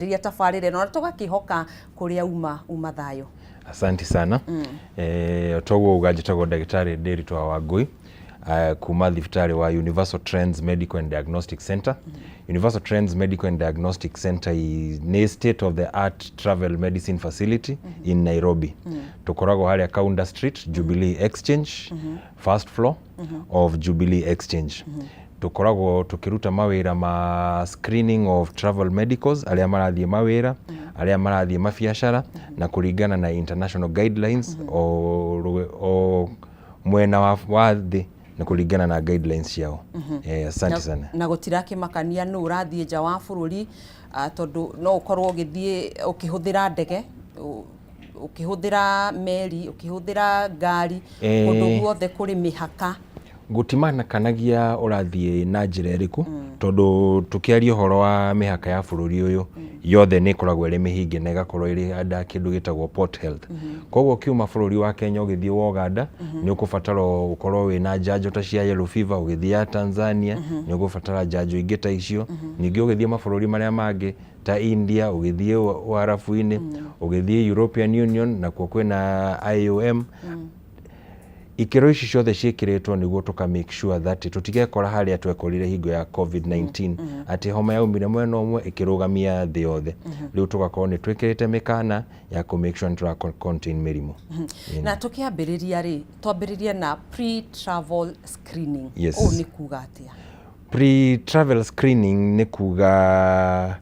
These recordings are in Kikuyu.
Rĩrĩa tabarĩra ĩno na tũgakĩhoka kũrĩa uma uma thayũ. Asante sana. Toguo uga, njĩtagwo Ndagĩtarĩ Ndĩritũ wa Wangũi kuma thibitarĩ wa Universal Trends Medical and Diagnostic Center. Universal Trends Medical and Diagnostic Center nĩ state of the art travel medicine facility in Nairobi. Tũkoragwo harĩa Kaunda Street, Jubilee Exchange, first floor of Jubilee Exchange. Tũkoragwo tũkĩruta mawĩra ma screening of travel medicals, arĩa marathiĩ mawĩra, arĩa marathiĩ mabiacara, na kũringana na international guidelines o mwena wa thĩ na kũringana na guidelines ciao. Asante sana. Na gũtirakĩmakania nũ ũrathiĩ nja wa bũrũri, tondũ no ũkorwo ũgĩthiĩ ũkĩhũthĩra ndege, ũkĩhũthĩra meri, ũkĩhũthĩra ngari, kũndũ guothe kũrĩ mĩhaka. Gũtimanakanagia ũrathiĩ na njĩra ĩrĩkũ, tondũ tũkĩaria ũhoro wa mĩhaka ya bũrũri ũyũ yothe nĩ ĩkoragwo ĩrĩ mĩhinge na ĩgakorwo ĩrĩ under kĩndũ gĩtagwo port health. Koguo ũkiuma bũrũri wa Kenya ũgĩthiĩ wa Uganda, nĩ ũkũbatara ũkorwo wĩna njanjo ta cia yellow fever. Ũgĩthiĩ ya Tanzania, nĩ ũgũbatara njanjo ingĩ ta icio. Ningĩ ũgĩthiĩ mabũrũri marĩa mangĩ ta India, ũgĩthiĩ Ũarabu-inĩ, ũgĩthiĩ European Union, nakuo kwĩna IOM. Ikĩro ici ciothe ciĩkĩrĩtwo nĩguo tũka make sure that tũtigekora harĩa twekorire hingo ya COVID-19, atĩ homa yaumire mwena ũmwe ĩkĩrũgamia thĩ yothe. Rĩu tũgakorwo nĩ twĩkĩrĩte mĩkana ya kũ make sure nĩ tũra contain mĩrimũ. Na tũkĩambĩrĩria rĩ, twambĩrĩrie na pre travel screening. Yes. Ũũ nĩ kuga atĩa? Pre travel screening nĩ kuga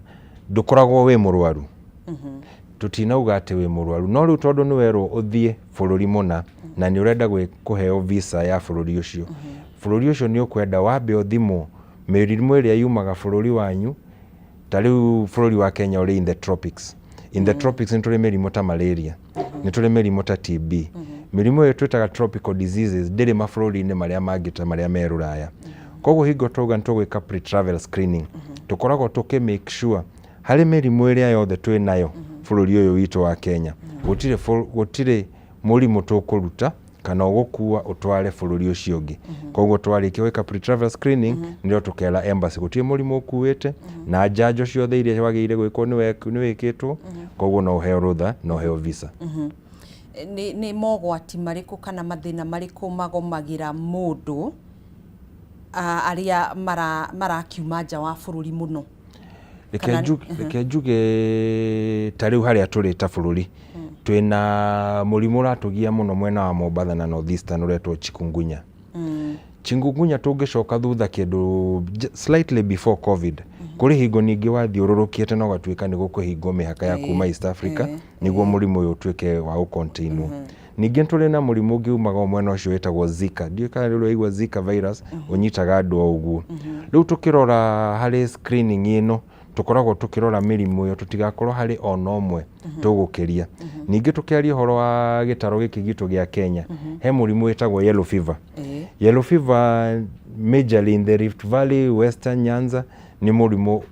ndũkoragwo wĩ mũrwaru. Tũtinauga atĩ wĩ mũrwaru, no rĩu tondũ nĩ werwo ũthiĩ bũrũri mũna na nĩ ũrenda kũheo visa ya bũrũri ũcio, bũrũri ũcio nĩ ũkwenda wambe ũthimwo mĩrimũ ĩrĩa yumaga bũrũri wanyu. Ta rĩu bũrũri wa Kenya ũrĩ in the tropics. In the tropics nĩ tũrĩ mĩrimũ ta malaria, nĩ tũrĩ mĩrimũ ta TB. Mĩrimũ ĩyo twĩtaga tropical diseases ndĩrĩ mabũrũri-inĩ marĩa mangĩ ta marĩa me rũraya. Koguo hingo twauga nĩ tũgwĩka pre-travel screening, tũkoragwo tũkĩ make sure harĩ mĩrimũ ĩrĩa yothe twĩ nayo bũrũri ũyũ witũ wa Kenya, gũtirĩ mũrimũ tũkũruta kana ũgũkua ũtware bũrũri ũcio ũngĩ. Koguo twarĩkia gwĩka pre-travel screening, nĩrĩo tũkera embassy gũtirĩ mũrimũ ũkuĩte na njanjo ciothe iria wagĩrĩire gwĩkwo nĩ wĩkĩtwo, koguo no ũheo rũtha na ũheo visa. Nĩ mogwati marĩkũ kana mathĩna marĩkũ magomagĩra mũndũ arĩa marakiuma nja wa bũrũri mũno? Reke reke njuge ta rĩu harĩa tũrĩ ta bũrũri, twĩna mũrimũ ũratũgia mũno mwena wa Mombatha na North Eastern ũretwo chikungunya. Chikungunya, tũngĩcoka thutha kĩndũ slightly before COVID, kũrĩ hingo ningĩ wathiũrũrũkĩte na ũgatuĩka nĩ gũkũhingwo mĩhaka ya kuma East Africa nĩguo mũrimũ ũyũ ũtuĩke wa gũcontainwo. Ningĩ tũrĩ na mũrimũ ũngĩ umaga o mwena ũcio wĩtagwo Zika. Ndiũĩ kana rĩu waigua Zika virus, ũnyitaga andũ o ũguo. Rĩu tũkĩrora harĩ screening ĩno, tũkoragwo tũkĩrora mĩrimũ ĩyo tũtigakorwo harĩ ona ũmwe tũgũkĩria. Ningĩ tũkĩaria ũhoro wa gĩtarũ gĩkĩ gitũ gĩa Kenya, he mũrimũ wĩtagwo yellow fever. Yellow fever, majorly in the Rift Valley, Western Nyanza, nĩ mũrimũ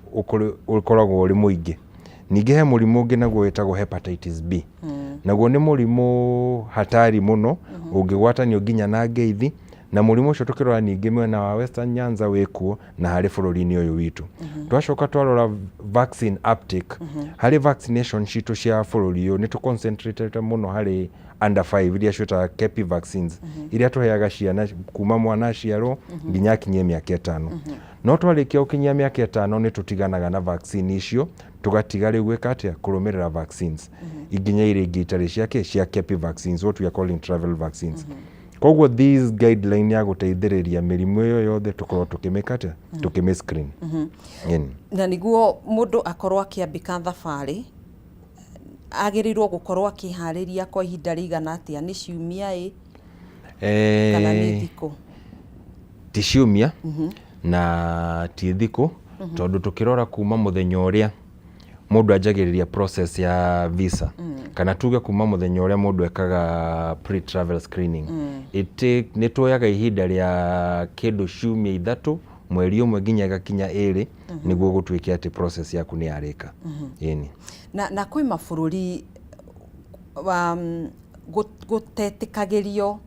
ũkoragwo ũrĩ mũingĩ. Ningĩ he mũrimũ ũngĩ naguo wĩtagwo hepatitis B. Naguo nĩ mũrimũ hatari mũno ũngĩgwatanio nginya na ngeithi, na mũrimũ ũcio tũkĩrora ningĩ mwena wa Western Nyanza wĩkuo na harĩ bũrũri-inĩ ũyũ witũ. Twacoka twarora vaccine uptake, harĩ vaccination citũ cia bũrũri ũyũ, nĩ tũconcentratete mũno harĩ under 5, iria ciĩtaga KEPI vaccines, iria tũheaga ciana kuma mwana aciarwo nginya akinyie mĩaka 5. No twarĩkia gũkinyia mĩaka 5, nĩ tũtiganaga na vaccine icio, tũgatiga rĩu gwĩka atĩa, kũrũmĩrĩra vaccines nginya iria ingĩ itarĩ ciake cia KEPI vaccines, what we are calling travel vaccines. Koguo this guideline ya gũteithĩrĩria mĩrimũ ĩyo yothe tũkorwo tũkĩmĩka atĩa, tũkĩmĩ screen. Ĩni. Na nĩguo mũndũ akorwo akĩambĩka thabarĩ, agĩrĩirwo gũkorwo akĩharĩria kwa ihinda rĩigana atĩa? Nĩ ciumia ĩ kana nĩ thikũ? Ti ciumia na ti thikũ, tondũ tũkĩrora kuma mũthenya ũrĩa mũndũ anjagĩrĩria process ya visa, kana tuge kuma mũthenya ũrĩa mũndũ ekaga pre-travel screening, nĩ tuoyaga ihinda rĩa kĩndũ ciumia 3, mweri 1 nginya ĩgakinya 2, nĩguo gũtuĩke atĩ process yaku nĩ yarĩka. Ĩni. Na kwĩ mabũrũri gũtetĩkagĩrio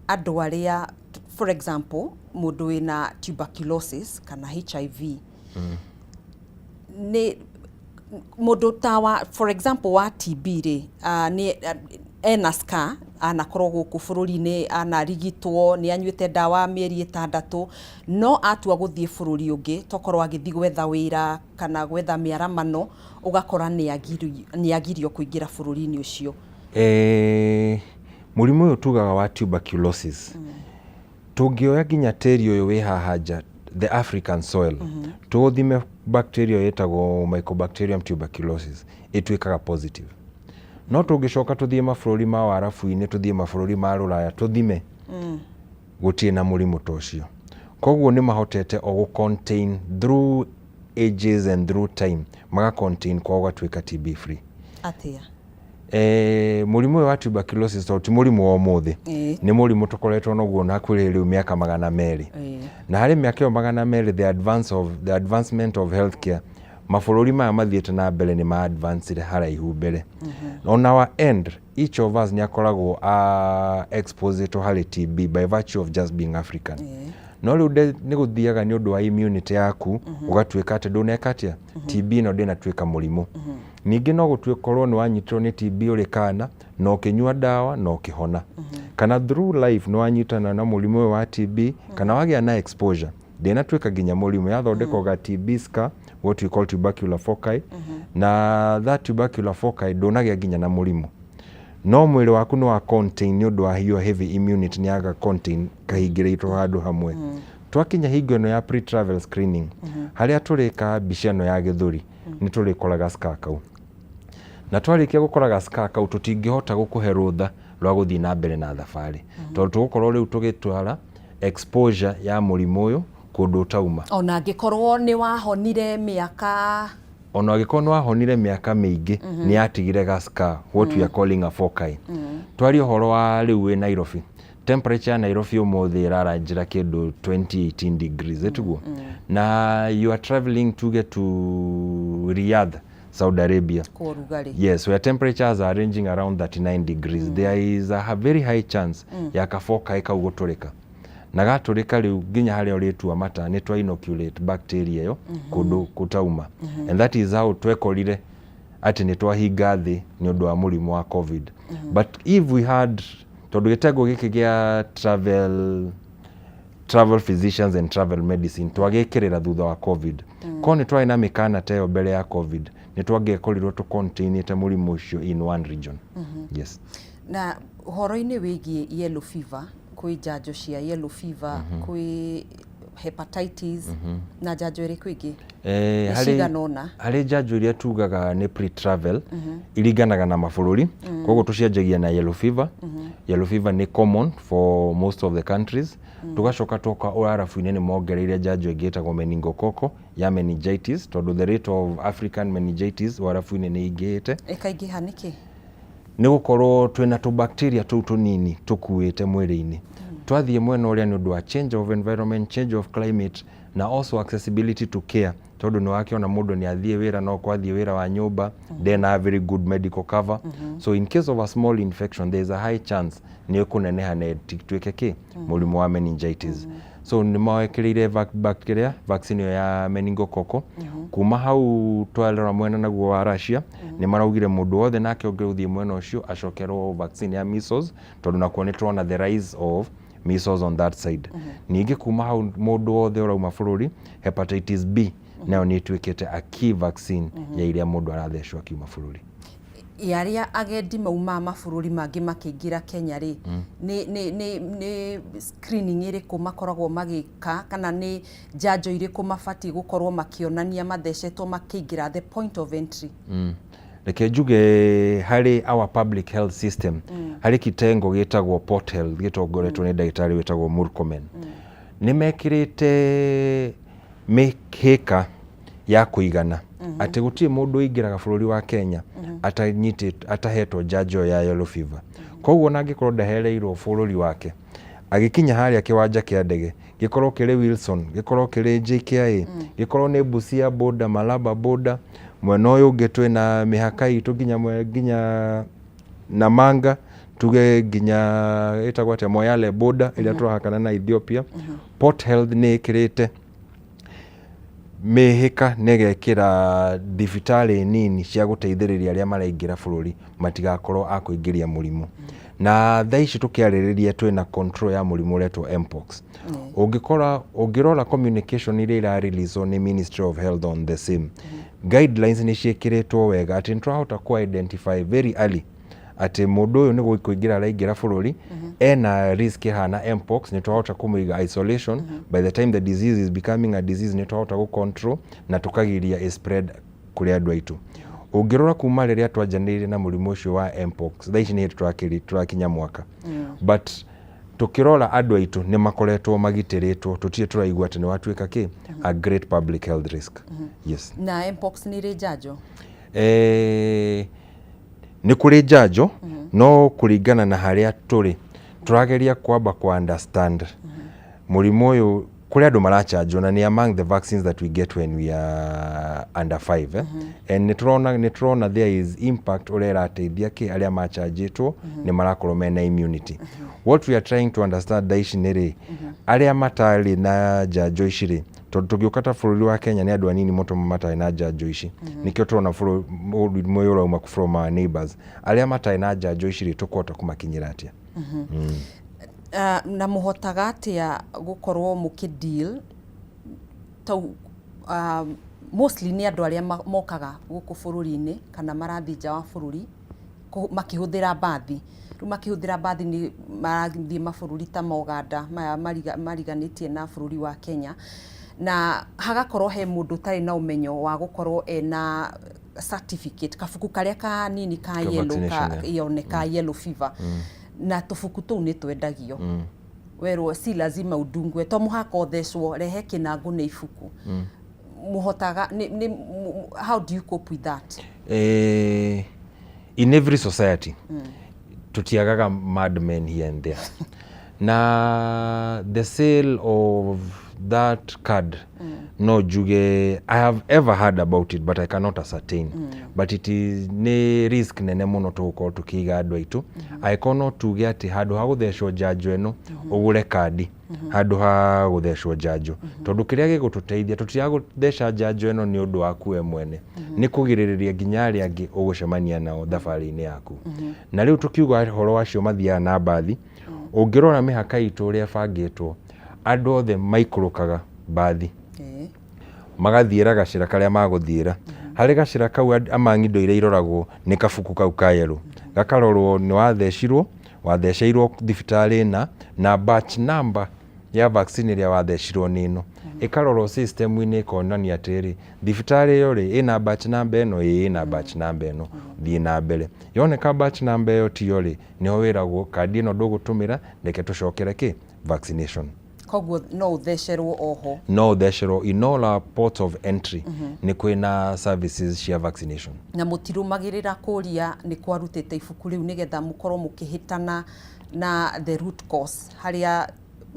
andũ arĩa, for example, mũndũ wĩna tuberculosis kana HIV, nĩ Mũndũ ta wa, for example, wa TB rĩ, nĩ ena scar, anakorwo gũkũ bũrũri-inĩ, anarigitwo, nĩ anyuĩte ndawa mĩeri 6, no atua gũthiĩ bũrũri ũngĩ, tokorwo agĩthiĩ gwetha wĩra kana gwetha mĩaramano, ũgakora nĩ agirio kũingĩra bũrũri-inĩ ũcio. Mũrimũ ũyũ tugaga wa tuberculosis, tũngĩoya nginya tĩri ũyũ wĩ haha nja, the African soil, tũũthime bacteria ĩtagwo Mycobacterium tuberculosis, ĩtuĩkaga positive. No tũngĩcoka tũthiĩ mabũrũri ma warabu-inĩ, tũthiĩ mabũrũri ma rũraya, tũthime, gũtirĩ na mũrimũ ta ũcio. Koguo nĩ mahotete o gũ contain through ages and through time, maga contain kwao gũgatuĩka TB free. Atĩa? Mũrimũ ũyũ wa tuberculosis, tondũ ti mũrimũ wa ũmũthĩ, nĩ mũrimũ tũkoretwo naguo na hakuhĩ rĩu mĩaka 200. Na harĩ mĩaka ĩyo 200, the advancement of healthcare, mabũrũri maya mathiĩte na mbere nĩ ma advanced haraihu mbere. On our end, each of us nĩ akoragwo exposed harĩ TB by virtue of just being African. No rĩu nĩ gũthiaga nĩ ũndũ wa immunity yaku, ũgatuĩka atĩ ndũneka atĩa, TB ĩno ndĩnatuĩka mũrimũ. Ningĩ no gũtuĩkorwo nĩ wanyitirwo nĩ TB ũrĩ kana na ũkĩnyua ndawa na ũkĩhona, kana through life nĩ wanyitana na mũrimũ ũyũ wa TB kana wagĩa na exposure, ndĩnatuĩka nginya mũrimũ, yathondekwo ga TB scar, what we call tubercular foci. Na that tubercular foci ndũnagĩa nginya na mũrimũ, no mwĩrĩ waku nĩ wa contain nĩ ũndũ wa your heavy immunity, nĩ yaga contain kahingĩrĩtwo handũ hamwe. Twakinya hingo ĩno ya pre-travel screening, harĩa tũrĩka mbica ĩno ya gĩthũri, nĩ tũrĩkoraga scar kau. Na twarĩkia gũkoraga scar kau, tũtingĩhota gũkũhe rũtha rwa gũthiĩ na mbere na thabarĩ, tondũ tũgũkorwo rĩu tũgĩtwara exposure ya mũrimũ ũyũ kũndũ ũtauma. Ona angĩkorwo nĩ wahonire mĩaka Ona angĩkorwo nĩ wahonire mĩaka mĩingĩ, nĩ yatigire ga scar, what we are calling a foci. Twarie ũhoro wa rĩu wĩ Nairobi, temperature ya Nairobi ũmũthĩ ĩraranjĩra kĩndũ 2018 degrees, ĩtiguo? Na you are traveling, tuge, to Riyadh, Saudi Arabia. Kwa rugarĩ. Yes, where temperatures are ranging around 39 degrees. There is a very high chance ya kafokai kau gũtũrĩka. Na gatũrĩka rĩu, nginya harĩa ũrĩtua mata, nĩ twa inoculate bacteria ĩyo kũndũ kũtauma. And that is how twekorire atĩ nĩ twahinga thĩ nĩ ũndũ wa mũrimũ wa COVID. But if we had, tondũ gĩtengo gĩkĩ gĩa travel physicians and travel medicine twagĩkĩrĩra thutha wa COVID, korwo nĩ twarĩ na mĩkana ta ĩyo mbere ya COVID, nĩ twangĩakorirwo tũcontainĩte mũrimũ ũcio in one region, yes. Na ũhoro-inĩ wĩgiĩ yellow fever, kwĩ njanjo cia yellow fever, kwĩ hepatitis, na njanjo ĩrĩkũ ĩngĩ? Nĩ cigana ũna. Harĩ njanjo iria tugaga nĩ pre-travel, iringanaga na mabũrũri. Koguo tũcianjagia na yellow fever. Yellow fever nĩ common for most of the countries. Tugacoka twoka ũarabu-inĩ, nĩ mongereire njanjo ĩngĩ ĩtagwo meningococcal ya meningitis, tondũ the rate of African meningitis ũarabu-inĩ nĩ ingĩhĩte. Ĩkaingĩha nĩkĩ? Nĩ gũkorwo twĩna tũbacteria tũu tũnini tũkuĩte mwĩrĩ-inĩ. Twathiĩ mwena ũrĩa, nĩ ũndũ wa change of environment, change of climate, na also accessibility to care, tondũ nĩ wakĩona mũndũ nĩ athiĩ wĩra, no kwathiĩ wĩra wa nyũmba, ndena very good medical cover. So in case of a small infection, there is a high chance nĩ ĩkũneneha na ĩtuĩke kĩ mũrimũ wa meningitis. So nĩ mekĩrĩire bacteria vaccine ĩyo ya meningococcal. Kuma hau twarora mwena naguo wa Russia, nĩ maraugire mũndũ wothe nake ũngĩ ũthiĩ mwena ũcio acokerwo vaccine ya measles, tondũ nakuo nĩ tũrona the rise of measles on that side. Ningĩ kuma hau, mũndũ wothe ũrauma bũrũri, hepatitis B nayo nĩ ĩtuĩkĩte a key vaccine ya iria mũndũ arathecwo akiuma bũrũri. Ya arĩa agendi maumaga mabũrũri mangĩ makĩingĩra Kenya rĩ, nĩ screening ĩrĩkũ makoragwo magĩka, kana nĩ njanjo irĩkũ mabatiĩ gũkorwo makĩonania mathecetwo makĩingĩra the point of entry? Reke njuge harĩ our public health system, harĩ kitengo gĩtagwo Port Health, gĩtongoretwo nĩ ndagĩtarĩ wĩtagwo Murkomen. Nĩ mekĩrĩte mĩhĩka ya kũigana atĩ gũtirĩ mũndũ ũingĩraga bũrũri wa Kenya atanyitĩtwo, atahetwo njanjo ya yellow fever. Koguo ona angĩkorwo ndahereirwo bũrũri wake, agĩkinya harĩa kĩwanja kĩa ndege, gĩkorwo kĩrĩ Wilson, gĩkorwo kĩrĩ JKIA, gĩkorwo nĩ Busia border, Malaba border, mwena ũyũ ũngĩ twĩna mĩhaka itũ nginya nginya Namanga, tuge nginya ĩtagwo atĩa, Moyale border ĩrĩa tũrahakana na Ethiopia, Port Health nĩ ĩkĩrĩte Mĩhĩka na ĩgekĩra thibitarĩ nini cia gũteithĩrĩria arĩa maraingĩra bũrũri matigakorwo a kũingĩria mũrimũ. Na thaa ici tũkĩarĩrĩria twĩna control ya mũrimũ ũretwo Mpox. Ũngĩkora ũngĩrora communication iria ira release nĩ Ministry of Health on the same, guidelines nĩ ciĩkĩrĩtwo wega atĩ nĩ tũrahota kũ identify very early atĩ mũndũ ũyũ nĩ kũingĩra araingĩra bũrũri ena risk ĩhana Mpox. Nĩ twahota kũmũiga isolation. By the time the disease is becoming a disease, nĩ twahota gũ control na tũkagiria ĩ spread kũrĩ andũ aitũ. Ũngĩrora kuma rĩrĩa twanjanĩrire na mũrimũ ũcio wa Mpox, thaa ici nĩ hĩndĩ tũrakinya mwaka, but tũkĩrora andũ aitũ nĩ makoretwo magitĩrĩtwo, tũtirĩ tũraigua atĩ nĩ watuĩka kĩ a great public health risk, yes. Na Mpox nĩ ĩrĩ njanjo? Nĩ kũrĩ njanjo, no kũringana na harĩa tũrĩ, tũrageria kwamba kũ understand mũrimũ ũyũ. Kũrĩ andũ marachanjwo na nĩ among the vaccines that we get when we are under 5, eh? And nĩ tũrona there is impact ũrĩa ĩrateithia kĩ arĩa machanjĩtwo nĩ marakorwo mena immunity. What we are trying to understand thaa ici nĩ rĩ arĩa matarĩ na njanjo ici rĩ, tondũ tũngĩũka ta bũrũri wa Kenya nĩ andũ anini mũno matarĩ na njanjo ici. Nĩkĩo tũrona mũrimũ ũyũ ũrauma from our neighbors. Arĩa matarĩ na njanjo ici rĩ, tũkũhota kũmakinyĩra atĩa? Na mũhotaga atĩa gũkorwo mũkĩ deal tau mostly nĩ andũ arĩa mokaga gũkũ bũrũri-inĩ kana marathiĩ nja wa bũrũri makĩhũthĩra mbathi? Rĩu makĩhũthĩra mbathi nĩ marathiĩ mabũrũri ta ma Uganda maya mariganĩtie na bũrũri wa Kenya, na hagakorwo he mũndũ ũtarĩ na ũmenyo wa gũkorwo ena certificate, kabuku karĩa kanini ka Ka yellow ka, vaccination, yeah. Ĩyo nĩ ka yellow fever, na tũbuku tũu nĩ twendagio. Werwo si lazima udungwe, to mũhaka ũthecwo, rehe kĩnangũ nĩ ibuku. Mũhotaga nĩ how do you cope with that? In every society tutiagaga madmen here and there, na the sale of that card, no njuge I have ever heard about it, but I cannot ascertain, but it is nĩ risk nene mũno tũgũkorwo tũkĩiga andũ aitũ angĩkorwo no tuge atĩ handũ ha gũthecwo njanjo ĩno ũgũre kandi handũ ha gũthecwo njanjo, tondũ kĩrĩa gĩgũtũteithia, tũtiragũtheca njanjo ĩno nĩ ũndũ waku we mwene, nĩ kũgirĩrĩria nginya arĩa angĩ ũgũcemania nao thabarĩ-inĩ yaku. Na rĩu tũkiuga ũhoro wacio mathiaga na mbathi, ũngĩrora mĩhaka itũ ũrĩa ĩbangĩtwo, andũ othe maikũrũkaga mbathi, magathiĩra gacĩra karĩa magũthiĩra. Harĩ gacĩra kau, among indo iria iroragwo nĩ kabuku kau ka yellow, gakarorwo nĩ wathecirwo, watheceirwo thibitarĩ ĩna, na batch number ya vaccine ĩrĩa wathecirwo nĩ ĩno. Ĩkarorwo system-inĩ, ĩkonania atĩrĩ, thibitarĩ ĩyo rĩ ĩna batch number ĩno, ĩĩ, ĩna batch number ĩno, thiĩ na mbere. Yoneka batch number ĩyo tiyo rĩ, nĩho wĩragwo kandi ĩno ndũgũtũmĩra, reke tũcokere kĩ vaccination. Koguo no ũthecerwo oho? No ũthecerwo. In all our ports of entry nĩ kwĩna services cia vaccination. Na mũtirũmagĩrĩra kũria nĩ kwarutĩte ibuku rĩu nĩgetha mũkorwo mũkĩhĩtana na the root cause harĩa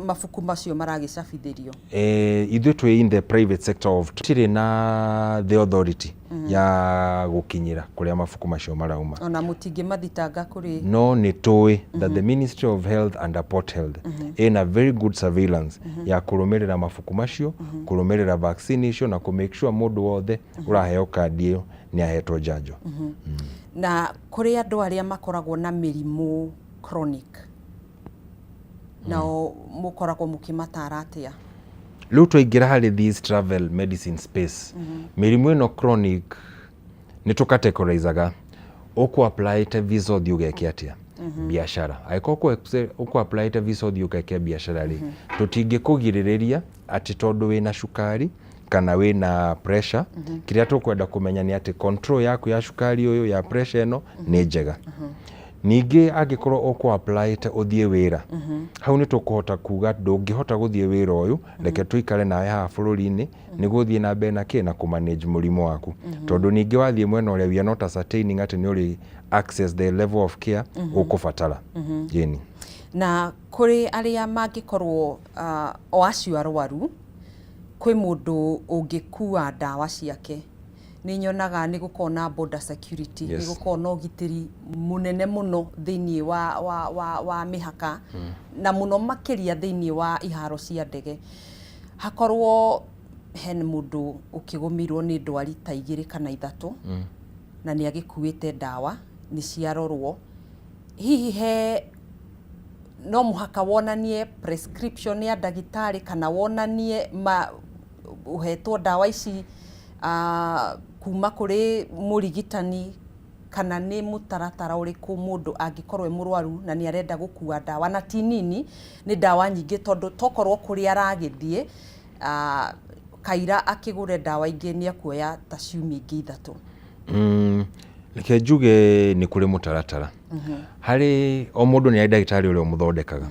mabuku macio maragĩcabithĩrio? Ithuĩ twĩ in the private sector of tirĩ na the authority ya gũkinyĩra kũrĩa mabuku macio marauma. Ona mũtingĩmathitanga kũrĩ? No nĩ tũĩ that the Ministry of Health under Port Health ĩna very good surveillance ya kũrũmĩrĩra mabuku macio, kũrũmĩrĩra vaccine icio na kũ make sure mũndũ wothe ũraheo kandi ĩyo nĩ ahetwo njanjo. Na kũrĩ andũ arĩa makoragwo na mĩrimũ chronic, nao mũkoragwo mũkĩmatara atĩa? Rĩu twaingĩra harĩ this travel medicine space, mĩrimũ ĩno chronic nĩ tũcategorizaga. Ũkũ applyte visa ũthiĩ ũgeke atĩa biacara? Angĩkorwo ũkũ applyte visa ũthiĩ ũgeke biacara rĩ, tũtingĩkũgirĩrĩria atĩ tondũ wĩna cukari kana wĩna pressure. Kĩrĩa tũkwenda kũmenya nĩ atĩ control yaku ya cukari ũyũ, ya pressure ĩno nĩ njega. Ningĩ angĩkorwo ũkũ applyte ũthiĩ wĩra, hau nĩ tũkũhota kuga ndũngĩhota gũthiĩ wĩra ũyũ, reke tũikare nawe haha bũrũri-inĩ nĩguo ũthiĩ na mbere na kĩ na kũmanage mũrimũ waku, tondũ ningĩ wathiĩ mwena ũrĩa, we are not ascertaining atĩ nĩ ũrĩ access the level of care ũkũbatara, ĩni. Na kũrĩ arĩa mangĩkorwo o acio arwaru, kwĩ mũndũ ũngĩkua ndawa ciake, nĩ nyonaga nĩ gũkorwo na border security, nĩ gũkorwo na ũgitĩri mũnene mũno thĩinĩ wa mĩhaka, na mũno makĩria thĩinĩ wa iharo cia ndege, hakorwo He mũndũ ũkĩgũmĩirwo nĩ ndwari ta igĩrĩ kana ithatũ na nĩ agĩkuĩte ndawa, nĩ ciarorwo, hihi he no mũhaka wonanie prescription ya ndagĩtarĩ kana wonanie ma ũhetwo ndawa ici kuma kũrĩ mũrigitani, kana nĩ mũtaratara ũrĩkũ mũndũ angĩkorwo e mũrwaru na nĩ arenda gũkua ndawa, na ti nini, nĩ ndawa nyingĩ, tondũ tokorwo kũrĩa aragĩthiĩ kaira akĩgũre ndawa ingĩ nĩ akuoya ta ciumia ingĩ 3? Reke njuge nĩ kũrĩ mũtaratara. Harĩ o mũndũ nĩ arĩ ndagĩtarĩ ũrĩa ũmũthondekaga.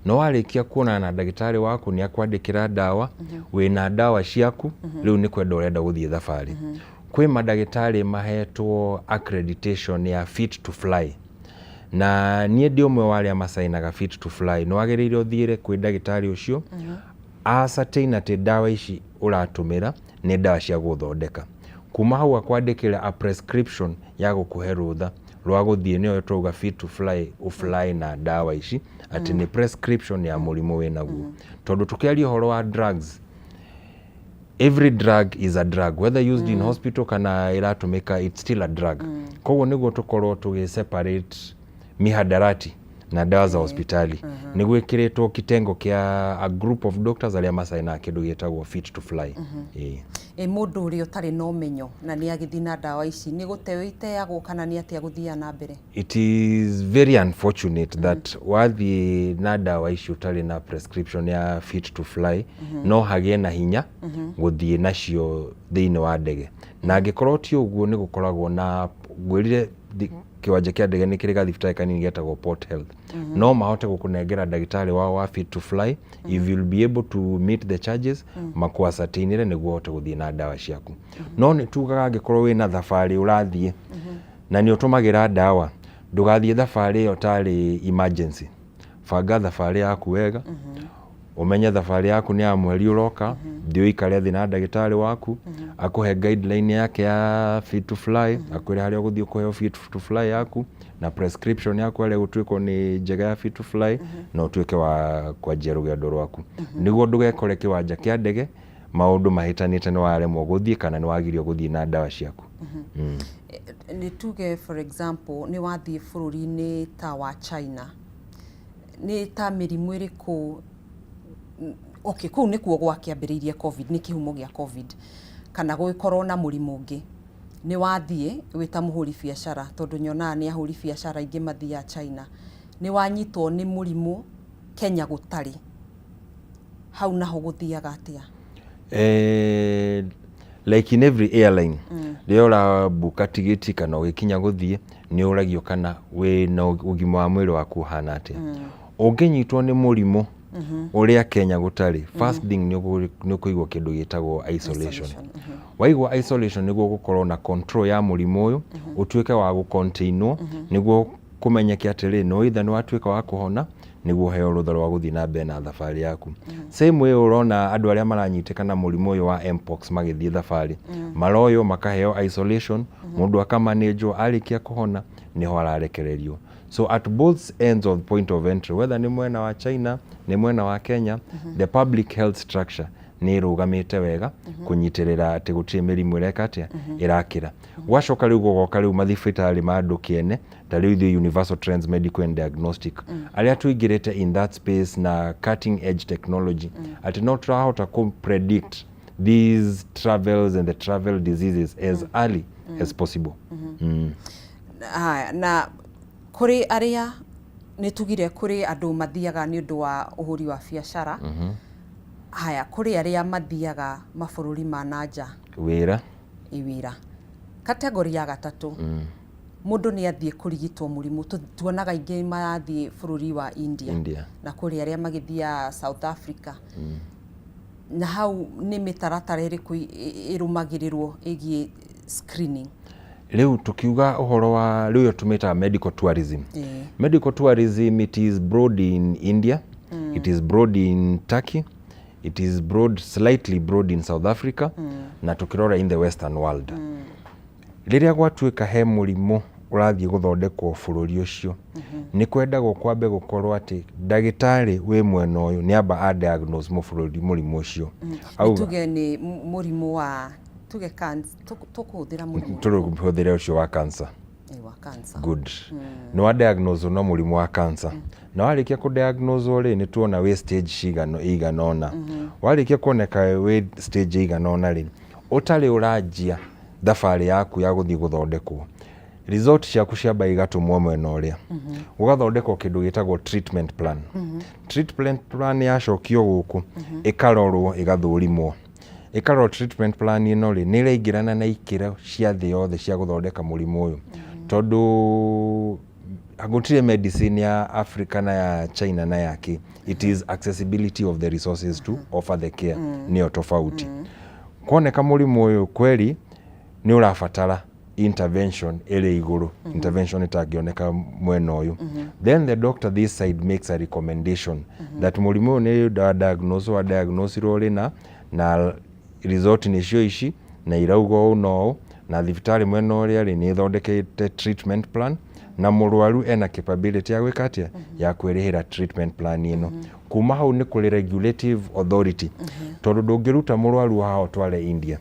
No warĩkia kuonana na ndagĩtarĩ waku, nĩ akwandĩkĩra ndawa, wĩna ndawa ciaku, rĩu nĩ kwenda ũrenda gũthiĩ thabarĩ. Kwĩ mandagĩtarĩ mahetwo accreditation ya fit to fly. Na niĩ ndĩ ũmwe wa arĩa macainaga fit to fly. Nĩ wagĩrĩire ũthiĩre kwĩ ndagĩtarĩ ũcio, ascertain atĩ ndawa ici ũratũmĩra nĩ ndawa cia gũthondeka. Kuma hau akwandĩkĩra a prescription ya gũkũhe rũtha rwa gũthiĩ, nĩyo twauga fit to fly, ũfly na ndawa ici, atĩ nĩ prescription ya mũrimũ wĩnaguo. Tondũ tũkĩaria ũhoro wa drugs, every drug is a drug, whether used in hospital kana ĩratũmĩka, it's still a drug. Koguo nĩguo tũkorwo tũgĩ separate mihadarati na dawa za hospitali, nĩ gwĩkĩrĩtwo kitengo kĩa a group of doctors arĩa macainaga kĩndũ gĩtagwo fit to fly. Ĩĩ. Ĩ mũndũ ũrĩa ũtarĩ na ũmenyo na nĩ agĩthiĩ na ndawa ici, nĩ gũteo iteagwo kana nĩ atĩa gũthiaga na mbere? It is very unfortunate that wathiĩ na ndawa ici ũtarĩ na prescription ya fit to fly, no hagĩe na hinya gũthiĩ nacio thĩinĩ wa ndege. Na angĩkorwo ti ũguo, nĩ gũkoragwo na, ngwĩrire, kĩwanja kĩa ndege nĩ kĩrĩ gathibitarĩ kanini getagwo Port Health. No mahote gũkũnengera ndagĩtarĩ wao wa fit to fly if you'll be able to meet the charges, makũ-ascertainĩre nĩguo ũhote gũthiĩ na ndawa ciaku. No nĩ tugaga angĩkorwo wĩna thabarĩ ũrathiĩ na nĩ ũtũmagĩra ndawa, ndũgathiĩ thabarĩ ĩyo tarĩ emergency. Banga thabarĩ yaku wega, ũmenye thabarĩ yaku nĩ ya mweri ũroka, thiĩ ũikare thĩ na ndagĩtarĩ waku, akũhe guideline yake ya fit to fly, akwĩre harĩa ũgũthiĩ kũheo fit to fly yaku na prescription yaku harĩa gũtuĩkwo nĩ njega ya fit to fly, na ũtuĩke wa kwanjia rũgendo rwaku, nĩguo ndũgekore kĩwanja kĩa ndege maũndũ mahĩtanĩte, nĩ waremwo gũthiĩ kana nĩ wagirio gũthiĩ na ndawa ciaku. Nĩ tuge, for example, nĩ wathiĩ bũrũri-inĩ ta wa China, nĩ ta mĩrimũ ĩrĩkũ? Okay, kũu nĩkuo gwakĩambĩrĩirie COVID, nĩ kĩhumo gĩa COVID, kana gũgĩkorwo na mũrimũ ũngĩ. Nĩ wathiĩ wĩ ta mũhũri biacara, tondũ nyonaga nĩ ahũri biacara aingĩ mathiaga China, nĩ wanyitwo nĩ mũrimũ Kenya gũtarĩ, hau naho gũthiaga atĩa? Like in every airline, rĩrĩa ũrabuka tigiti kana ũgĩkinya gũthiĩ, nĩ ũragio kana wĩna ũgima wa mwĩrĩ waku ũhana atĩa. Ũngĩnyitwo nĩ mũrimũ ũrĩa Kenya gũtarĩ, first thing nĩ ũkũigwo kĩndũ gĩtagwo isolation. Waigwo isolation nĩguo gũkorwo na control ya mũrimũ ũyũ, ũtuĩke wa gũcontainwo, nĩguo kũmenyeke atĩrĩ, no either nĩ watuĩka wa kũhona nĩguo ũheo rũtha rwa gũthiĩ na mbere na thabarĩ yaku. Same way ũrona andũ arĩa maranyitĩkana na mũrimũ ũyũ wa mpox magĩthiĩ thabarĩ, maroywo makaheo isolation, mũndũ akamanĩnjwo, arĩkia kũhona nĩho ararekererio. So at both ends of point of entry, whether nĩ mwena wa China, nĩ mwena wa Kenya, the public health structure nĩ ĩrũgamĩte wega kũnyitĩrĩra atĩ gũtirĩ mĩrimũ ĩreka atĩa, ĩrakĩra. Gwacoka rĩu gũgoka rĩu mathibitarĩ ma andũ kĩene, ta rĩu ithuĩ Universal Trends Medical and Diagnostic, arĩa tũingĩrĩte in that space na cutting edge technology, atĩ no tũrahota kũ predict these travels and the travel diseases as early as possible. Haya, na kũrĩ arĩa nĩ tugire kũrĩ andũ mathiaga nĩ ũndũ wa ũhũri wa biacara. Haya, kũrĩ arĩa mathiaga mabũrũri ma na nja wĩra. Ĩ wĩra. Category ya gatatũ, mũndũ nĩ athiĩ kũrigitwo mũrimũ. Tuonaga aingĩ marathiĩ bũrũri wa India, India. Na kũrĩ arĩa magĩthiaga South Africa. Na hau nĩ mĩtaratara ĩrĩkũ ĩrũmagĩrĩrwo ĩgiĩ screening? Rĩu tukiuga ũhoro wa rĩu ĩyo tũmĩtaga medical tourism. Medical tourism, it is broad in India, it is broad in Turkey, it is broad, slightly broad in South Africa, na tukirora in the Western world, rĩrĩa gwatuĩka he mũrimũ ũrathiĩ gũthondekwo bũrũri ũcio, nĩ kwendagwo kwambe gũkorwo atĩ ndagĩtarĩ wĩ mwena ũyũ nĩ amba a diagnose mũbũrũri mũrimũ ũcio. Nĩ Auga tuge nĩ mũrimũ wa tuge tũkũhũthĩra mũrimũ tũhũthĩre ũcio wa cancer. Wa cancer. Good. Nĩ wa diagnose na mũrimũ wa cancer. Na warĩkia kũ diagnose rĩ, nĩ tuona wĩ stage cigana ĩigana ũna. Warĩkia kuoneka wĩ stage ĩigana ũna rĩ, ũtarĩ ũranjia thabarĩ yaku ya gũthiĩ gũthondekwo, result ciaku ciamba igatũmwo mwena ũrĩa, gũgathondekwo kĩndũ gĩtagwo treatment plan. Treatment plan yacokio gũkũ, ĩkarorwo, ĩgathũrimwo, ĩkarorwo treatment plan ĩno rĩ, nĩ ĩraingĩrana na ikĩro cia thĩ yothe cia gũthondeka mũrimũ ũyũ, tondũ gũtirĩ medicine ya Africa na ya China na ya kĩ. It is accessibility of the resources to offer the care nĩyo tofauti. Kuoneka mũrimũ ũyũ kweri nĩ ũrabatara intervention ĩrĩ igũrũ, intervention ĩtangĩoneka mwena ũyũ, then the doctor this side makes a recommendation that mũrimũ ũyũ nĩ wa diagnose, wa diagnosirwo rĩ, na result nĩcio ici na irauga ũũ na ũũ, na thibitarĩ mwena ũrĩa rĩ, nĩ ĩthondekete treatment plan, na mũrwaru ena capability ya gwĩka atĩa, ya kwĩrĩhĩra treatment plan ĩno. Kuma hau nĩ kũrĩ regulative authority, tondũ ndũngĩruta mũrwaru haha ũtware India.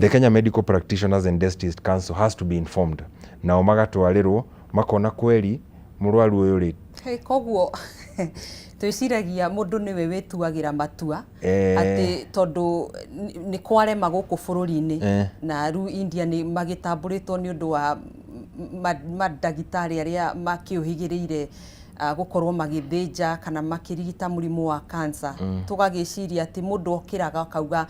The Kenya Medical Practitioners and Dentists Council has to be informed, nao magatwarĩrwo, makona kweri mũrwaru ũyũ rĩ. Hey, koguo twĩciragia mũndũ nĩwe wĩtuagĩra matua atĩ tondũ nĩ kwarema gũkũ bũrũri-inĩ na rĩu India nĩ magĩtambũrĩtwo nĩ ũndũ wa mandagĩtarĩ arĩa makĩũhĩgĩrĩire gũkorwo magĩthĩnja kana makĩrigita mũrimũ wa cancer, tũgagĩciria atĩ mũndũ okĩraga akauga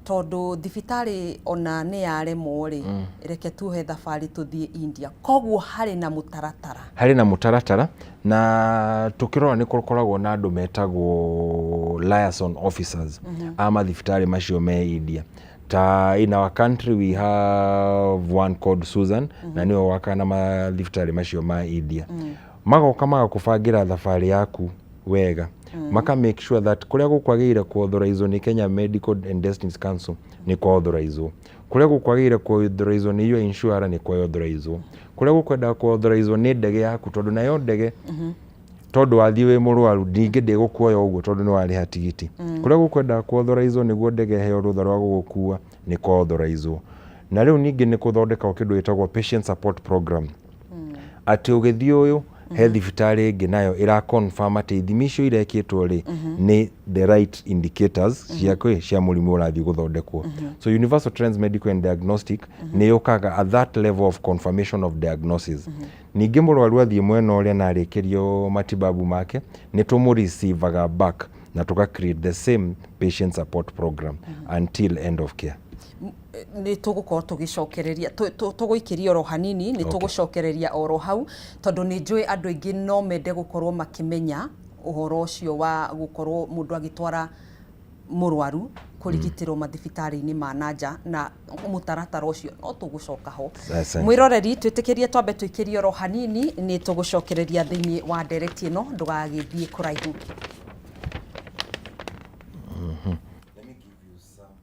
tondũ thibitarĩ ona nĩ yaremwo rĩ, reke tuohe thabarĩ tũthiĩ India. Koguo harĩ na mũtaratara. Harĩ na mũtaratara, na tũkĩrora nĩ gũkoragwo na andũ metagwo liaison officers a mathibitarĩ macio me India. Ta in our country we have one called Susan, na nĩwe wakaga na mathibitarĩ macio ma India. Magoka magakũbangĩra thabarĩ yaku wega, maka make sure that kũrĩa gũkwagĩrĩire kuauthorizwo nĩ Kenya Medical and Dentists Council nĩ kwauthorizwo, kũrĩa gũkwagĩrĩire kuauthorizwo nĩ your insurer nĩ kwauthorizwo, kũrĩa gũkwendaga kuauthorizwo nĩ ndege yaku, tondũ nayo ndege, tondũ wathiĩ wĩ mũrwaru, ningĩ ndĩgũkuoya ũguo tondũ nĩ warĩha tigiti. Kũrĩa gũkwendaga kuauthorizwo nĩguo ndege ĩheo rũtha rwa gũgũkua nĩ kwauthorizwo. Na rĩu ningĩ nĩ kũthondekagwo kĩndũ gĩtagwo patient support program, atĩ ũgĩthiĩ ũyũ he thibitarĩ ĩngĩ nayo ĩra confirm atĩ ithimi icio irekĩtwo rĩ, nĩ the right indicators cia kwĩ cia mũrimũ ũrathiĩ gũthondekwo. So Universal Trends Medical and Diagnostic nĩ yũkaga at that level of confirmation of diagnosis. Ningĩ mũrwaru athiĩ mwena ũrĩa na arĩkĩrio matibabu make, nĩ tũmũreceivaga back na tũka create the same patient support program until end of care. Nĩ tũgũkorwo tũgĩcokereria, tũgũikĩria oro hanini, nĩ tũgũcokereria oro hau, tondũ nĩ njũĩ andũ aingĩ no mende gũkorwo makĩmenya ũhoro ũcio wa gũkorwo mũndũ agĩtwara mũrwaru kũrigitĩrwo mathibitarĩ-inĩ ma nanja na mũtaratara ũcio, no tũgũcoka ho. Asante. Mwĩroreri, twĩtĩkĩrie twambe tũikĩrie oro hanini, nĩ tũgũcokereria thĩinĩ wa ndereti ĩno, ndũgagĩthiĩ kũraihu. Let me give you some.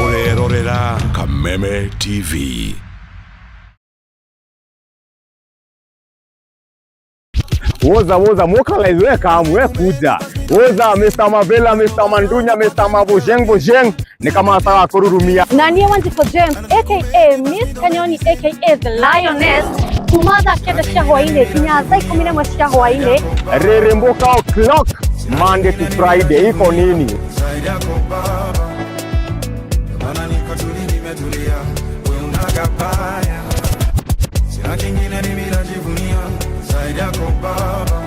Ũrerorera Kameme TV. Woza woza mokalize, we kamu we kuja woza Mr. Mavela, Mr. Mandunya, Mr. Mabojeng Bojeng ni kama nataka kururumia. Na niĩ Wanjikũ James aka Miss Kanyoni aka The Lioness, kuma thaa 9 cia hwaĩ-inĩ nginya thaa 11 cia hwaĩ-inĩ. Reremboka o'clock, Monday to Friday, iko nini? Zaidi yako baba, maana niko tuli, nimetulia, we unagabaya, sina kingine mimi najivunia zaidi yako baba.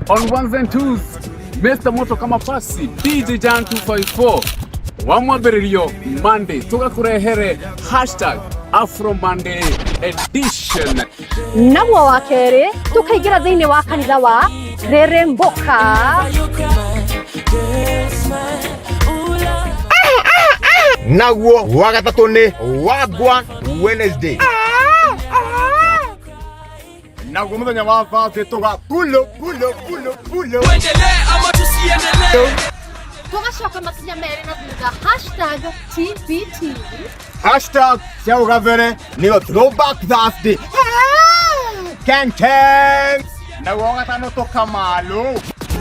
On ones and twos, Mr. Moto kama pasi DJ Jan 254 wa mwambĩrĩrio Monday tũgakũrehere #AfroMonday edition. Naguo wa kerĩ tũkaingĩra thĩinĩ wa kanitha wa Reremboka. Naguo wa gatatũ nĩ Wagwan Wednesday, naguo mũthenya wa Thursday tũga pulo pulo pulo pulo. Tuendelee ama tusiendelee? Tũgacoka makinya merĩ na thutha hashtag TBT. Hashtag cia ũgabere nĩyo Throwback Thursday. Keng keng. Naguo gatano tũkamalu.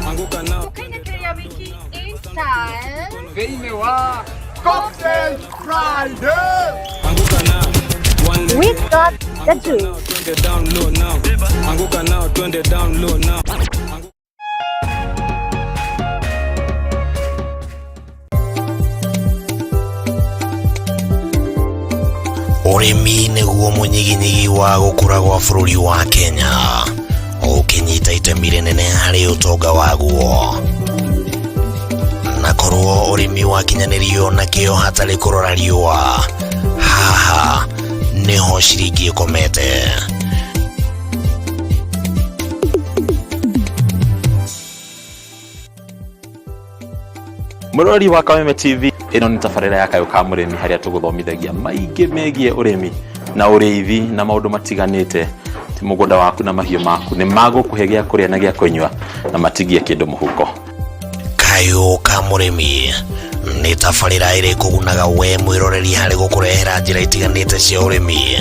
Tũkainĩkĩrĩria wiki in style. Thĩinĩ wa Cocktail Friday. We got the juice. Twende down low now. Anguka nao, twende down low now. Ũrĩmi nĩguo mũnyiginyigi wa gũkũra gwa bũrũri wa Kenya, ũkĩnyita itemi rĩnene harĩ ũtonga waguo. Na korwo ũrĩmi wakinyanĩrio na kĩo hatarĩ kũrora riũa, haha nĩho ciringi ĩkomete. Mũrori wa Kameme TV, ĩno nĩ tabarĩra ya Kayũ ka Mũrĩmi, harĩa tũgũthomithagia maingĩ megiĩ ũrĩmi na ũrĩithi na maũndũ matiganĩte. Ti mũgũnda waku na mahiũ maku nĩ magũkũhe gĩa kũrĩa na gĩa kũnyua na matigie kĩndũ mũhuko. Kayũ ka Mũrĩmi nĩ tabarĩra ĩrĩ kũgunaga we mwĩroreri harĩ gũkũrehera njĩra itiganĩte cia ũrĩmi,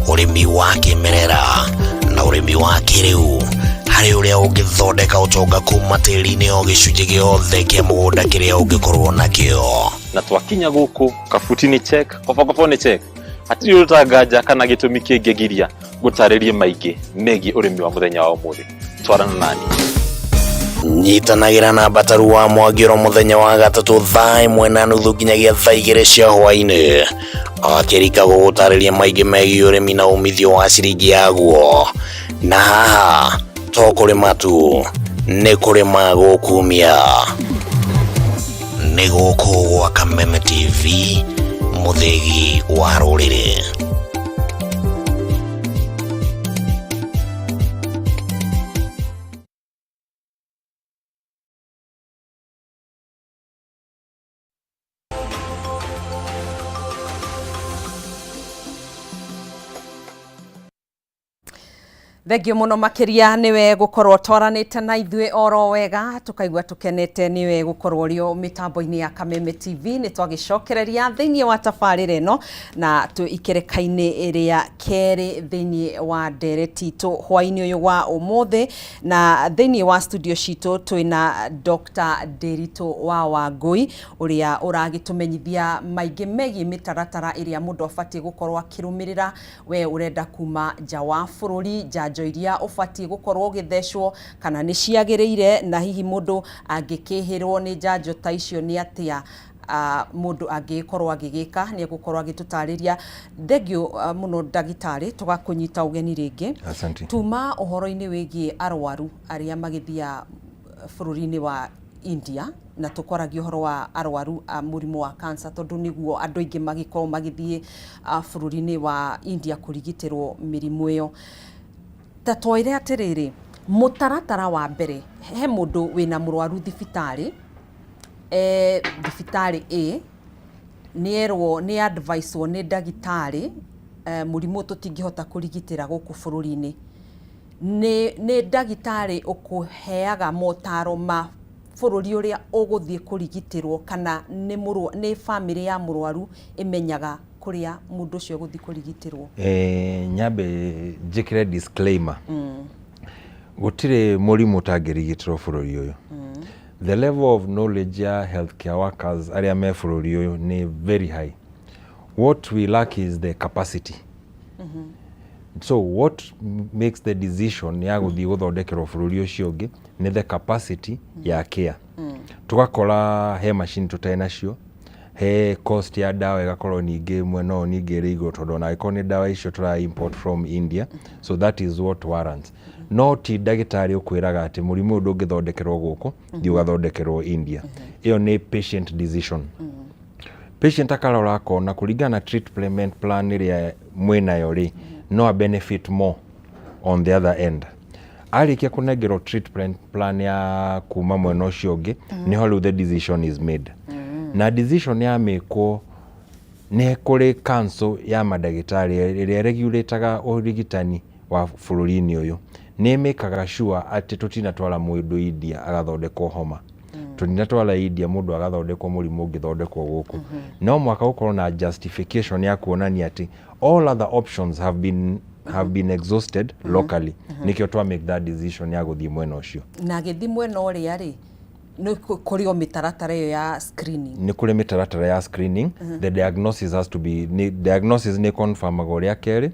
ũrĩmi wa kĩmerera na ũrĩmi wa kĩrĩu, harĩ ũrĩa ũngĩthondeka ũtonga kuma tĩri-inĩ o gĩcunjĩ gĩothe kĩa mũgũnda kĩrĩa ũngĩkorwo nakĩo. Na twakinya gũkũ, kabuti nĩ check, kobokobo nĩ check, hatirĩ ũtanganja kana gĩtũmi kĩngĩgiria gũtarĩrie maingĩ megiĩ ũrĩmi wa mũthenya wa ũmũthĩ. Twarana nani. Nyitanagĩra na Mbataru wa Mwangĩro mũthenya wa gatatũ thaa 1:30 nginyagia thaa 2 cia hwaĩ-inĩ, akĩrika gũgũtarĩria maingĩ megiĩ ũrĩmi na umithio wa ciringi yaguo. Na haha to kũrĩma tu, nĩ kũrĩma gũkumia. Nĩ gũkũ gwa Kameme TV, mũthĩgi wa rũrĩrĩ. Thengio muno makiria niwe gukorwo twaranite na ithuĩ oro wega, tukaigua tukenete niwe gukorwo rio mitambo-inĩ ya Kameme TV. Nĩ twagicokereria thĩinĩ wa tabarĩra ĩno na twĩ ikereka-inĩ rĩa kerĩ thĩinĩ wa ndereti itũ hwaĩ-inĩ ũyũ wa ũmũthĩ, na thĩinĩ wa studio citũ twĩna Dr. Ndiritu wa Wangui, ũrĩa ũragĩtũmenyithia maingĩ megiĩ mĩtaratara ĩrĩa mũndũ abatiĩ gũkorwo akĩrũmĩrĩra we ũrenda kuma nja wa bũrũri, njanjo iria ũbatiĩ gũkorwo ũgĩthecwo kana nĩ ciagĩrĩire, na hihi mũndũ angĩkĩhĩrwo nĩ njanjo ta icio nĩ atĩa mũndũ angĩkorwo agĩgĩka. Nĩ egũkorwo agĩtũtarĩria. Thengio mũno ndagĩtarĩ, tũgakũnyita ũgeni rĩngĩ. Asante. Tuma ũhoro-inĩ wĩgiĩ arwaru arĩa magĩthiaga bũrũri-inĩ wa India, na tũkwaragia ũhoro wa arwaru a mũrimũ wa cancer, tondũ nĩguo andũ aingĩ magĩkorwo magĩthiĩ bũrũri-inĩ wa India kũrigitĩrwo mĩrimũ ĩyo. Ta twĩre atĩrĩrĩ, mũtaratara wa mbere, he mũndũ wĩna mũrwaru thibitarĩ, thibitarĩ A, nĩ erwo, nĩ advicewo nĩ ndagĩtarĩ, mũrimũ tũtingĩhota kũrigitĩra gũkũ bũrũri-inĩ. Nĩ ndagĩtarĩ ũkũheaga motaro ma bũrũri ũrĩa ũgũthiĩ kũrigitĩrwo, kana nĩ bamĩrĩ ya mũrwaru ĩmenyaga kũrĩa mũndũ ũcio ũgũthiĩ kũrigitĩrwo? Nyambe njĩkĩre disclaimer. Gũtirĩ mũrimũ ũtangĩrigitĩrwo bũrũri ũyũ. The level of knowledge ya healthcare workers arĩa me bũrũri ũyũ nĩ very high. What we lack is the capacity. So what makes the decision ya gũthiĩ gũthondekerwo bũrũri ũcio ũngĩ nĩ the capacity ya care. Tũgakora he macini tũtarĩ nacio, he cost ya ndawa ĩgakorwo ningĩ mwena ũyũ ningĩ ĩrĩ igũrũ, tondũ ona angĩkorwo nĩ ndawa icio tũra import from India. So that is what warrants. No ti ndagĩtarĩ ũkwĩraga atĩ mũrimũ ũyũ ndũngĩthondekerwo gũkũ, thiĩ ũgathondekerwo India. Ĩyo nĩ patient decision. Patient akarora akona kũringana na treatment plan ĩrĩa mwĩnayo rĩ, no a benefit more on the other end. Arĩkia kũnengerwo treatment plan ya kuma mwena ũcio ũngĩ, nĩho rĩu the decision is made. Na decision yamĩkwo, nĩ kũrĩ council ya mandagĩtarĩ ĩrĩa regulataga ũrigitani wa bũrũri-inĩ ũyũ, nĩ ĩmĩkaga sure atĩ tũtinatwara mũndũ India agathondekwo homa. Tũtinatwara India mũndũ agathondekwo mũrimũ ũngĩthondekwo gũkũ. No mũhaka gũkorwo na justification ya kuonania atĩ all other options have been exhausted locally, nĩkĩo twa make that decision ya gũthiĩ mwena ũcio. Na agĩthiĩ mwena ũrĩa rĩ, nĩ kũrĩ o mĩtaratara ĩyo ya screening? Nĩ kũrĩ mĩtaratara ya screening. The diagnosis has to be, nĩ, diagnosis nĩ confirmagwo rĩa kerĩ.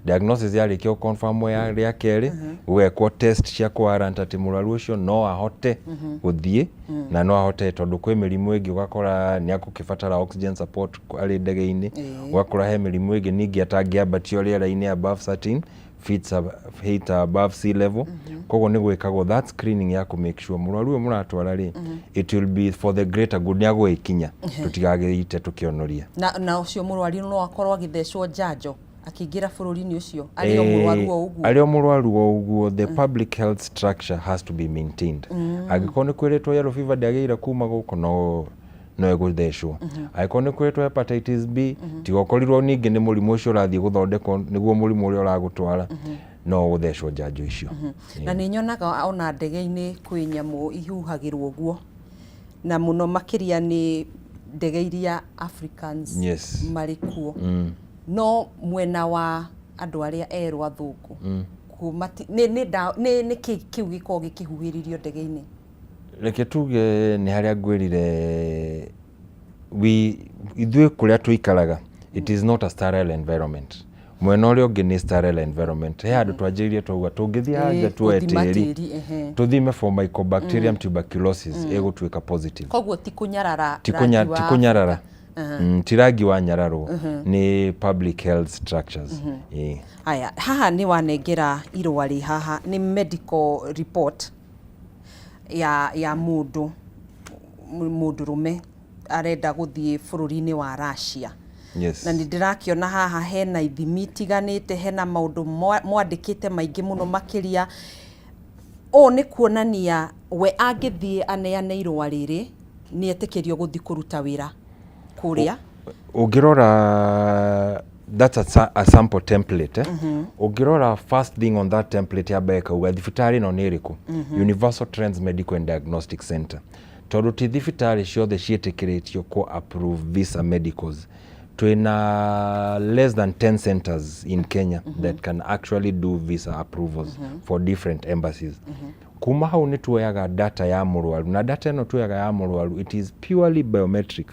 Diagnosis yarĩkia gũconfirmwo ya rĩa kerĩ, gũgekwo test cia kũwarrant atĩ mũrwaru ũcio no ahote gũthiĩ na no ahote, tondũ kwĩ mĩrimũ ĩngĩ ũgakora nĩ akũkĩbatara oxygen support arĩ ndege-inĩ, ũgakora he mĩrimũ ĩngĩ ningĩ atangĩambatio rĩera-inĩ above certain feet, height above sea level. Koguo nĩ gwĩkagwo that screening ya kũ make sure mũrwaru ũyũ mũratwara rĩ, it will be for the greater good, nĩ agũgĩkinya, tũtigagĩite tũkĩonoria. Na ũcio mũrwaru no akorwo agĩthecwo njanjo akĩingĩra bũrũri-inĩ ũcio, arĩ o mũrwaru o ũguo? Arĩ o mũrwaru o ũguo. The public health structure has to be maintained. Angĩkorwo nĩ kwĩrĩtwo yellow fever ndĩagĩrĩire kuma gũkũ, no ĩgũthecwo. Angĩkorwo nĩ kwĩrĩtwo hepatitis B, tiga ũkorirwo ningĩ nĩ mũrimũ ũcio ũrathiĩ gũthondekwo nĩguo mũrimũ ũrĩa ũragũtwara, no ũthecwo njanjo icio. Na nĩ nyonaga ona ndege-inĩ kwĩ nyamũ ihuhagĩrwo ũguo, na mũno makĩria nĩ ndege iria Africans marĩ kuo. No mwena wa andũ arĩa erũ, athũngũ, nĩ kĩ kĩu gĩkoragwo gĩkĩhuhĩrĩrio ndege-inĩ? Reke tuge nĩ harĩa ngwĩrire, we ithuĩ kũrĩa tũikaraga, it is not a sterile environment. Mwena ũrĩa ũngĩ nĩ sterile environment. He handũ twanjĩrĩirie twauga tũngĩthiĩ hanja tuoe gũthima tĩri, tĩri, ehe. Tũthime for mycobacterium tuberculosis, ĩgũtuĩka positive. Koguo ti kũnyarara Ti rangi wa ti kũnyarara. Ti rangi wa nyararwo, nĩ public health structures. Ĩĩ. Aya, haha nĩ wanengera irũa rĩ haha, nĩ medical report ya mũndũ mũndũrũme arenda gũthiĩ bũrũri-inĩ wa Russia. Na nĩ ndĩrakĩona haha hena ithimi itiganĩte, hena maũndũ mwandĩkĩte maingĩ mũno makĩria. Ũũ nĩ kuonania we angĩthiĩ aneane irũa rĩrĩ, nĩ etĩkĩrio gũthiĩ kũruta wĩra kũrĩa? Ũngĩrora, that's a sample template, eh? Ũngĩrora, first thing on that template yamba ĩkauga thibitarĩ ĩno nĩ ĩrĩkũ, Universal Trends Medical and Diagnostic Center, tondũ ti thibitarĩ ciothe ciĩtĩkĩrĩtio kũ approve visa medicals. Twĩna less than 10 centers in Kenya that can actually do visa approvals for different embassies. Kuma hau nĩ tuoyaga data ya mũrwaru, na data ĩno tuoyaga ya mũrwaru, it is purely biometric.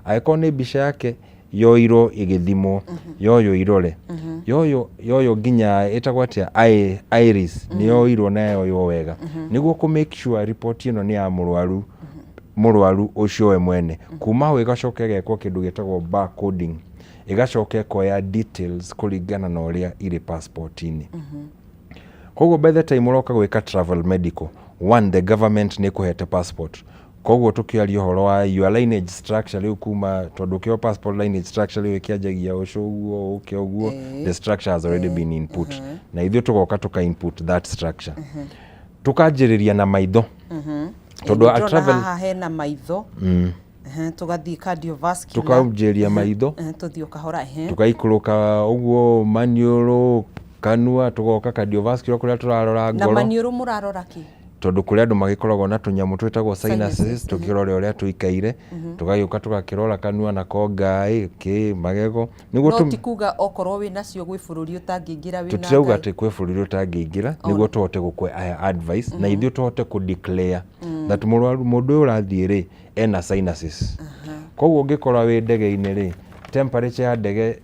Angĩkorwo nĩ mbica yake yoirwo ĩgĩthimwo, yoywo irore, yoywo nginya ĩtagwo atĩa, iris nĩ yoirwo na yoywo wega, nĩguo kũ make sure report ĩno nĩ ya mũrwaru ũcio we mwene. Kuma hau ĩgacoka ĩgekwo kĩndũ gĩtagwo barcoding, ĩgacoka ĩkoya details kũringana na ũrĩa irĩ passport-inĩ. Koguo by the time ũroka gwĩka travel medical, one, the government nĩ ĩkũhete passport. Koguo tũkĩaria ũhoro wa your lineage structure rĩu, kuma tondũ ũkĩoya passport, lineage structure rĩu ĩkĩanjagia ũcio ũguo ũke ũguo, the structure has already been input, na ithuĩ tũgoka tũka input that structure, tũkanjĩrĩria na maitho, tondũ a Ndĩrona travel haha hena maitho. Tũgathiĩ cardiovascular. Tũkanjĩrĩria maitho. Tũthiĩ o kahora, ehe. Tũgaikũrũka ũguo maniũrũ, kanua, tũgoka cardiovascular kũrĩa tũrarora Na ngoro. maniũrũ mũrarora kĩ? Tondũ kũrĩ andũ magĩkoragwo na tũnyamũ twĩtagwo sinuses, Sinuses, tũkĩrore ũrĩa tũikaire. Tũgagĩũka tũgakĩrora kanua nako, ngaĩ kĩ magego, nĩguo No ti kuga okorwo wĩ nacio gwĩ bũrũri ũtangĩingĩra wĩna Tũtirauga ngai. atĩ kwĩ bũrũri ũtangĩingĩra. Nĩguo tũhote gũkũhe aya advice na ithuĩ tũhote kũ declare that mũrwaru, mũndũ ũyũ ũrathiĩ rĩ, ena sinuses. Koguo ũngĩkora wĩ ndege-inĩ rĩ, temperature ya ndege,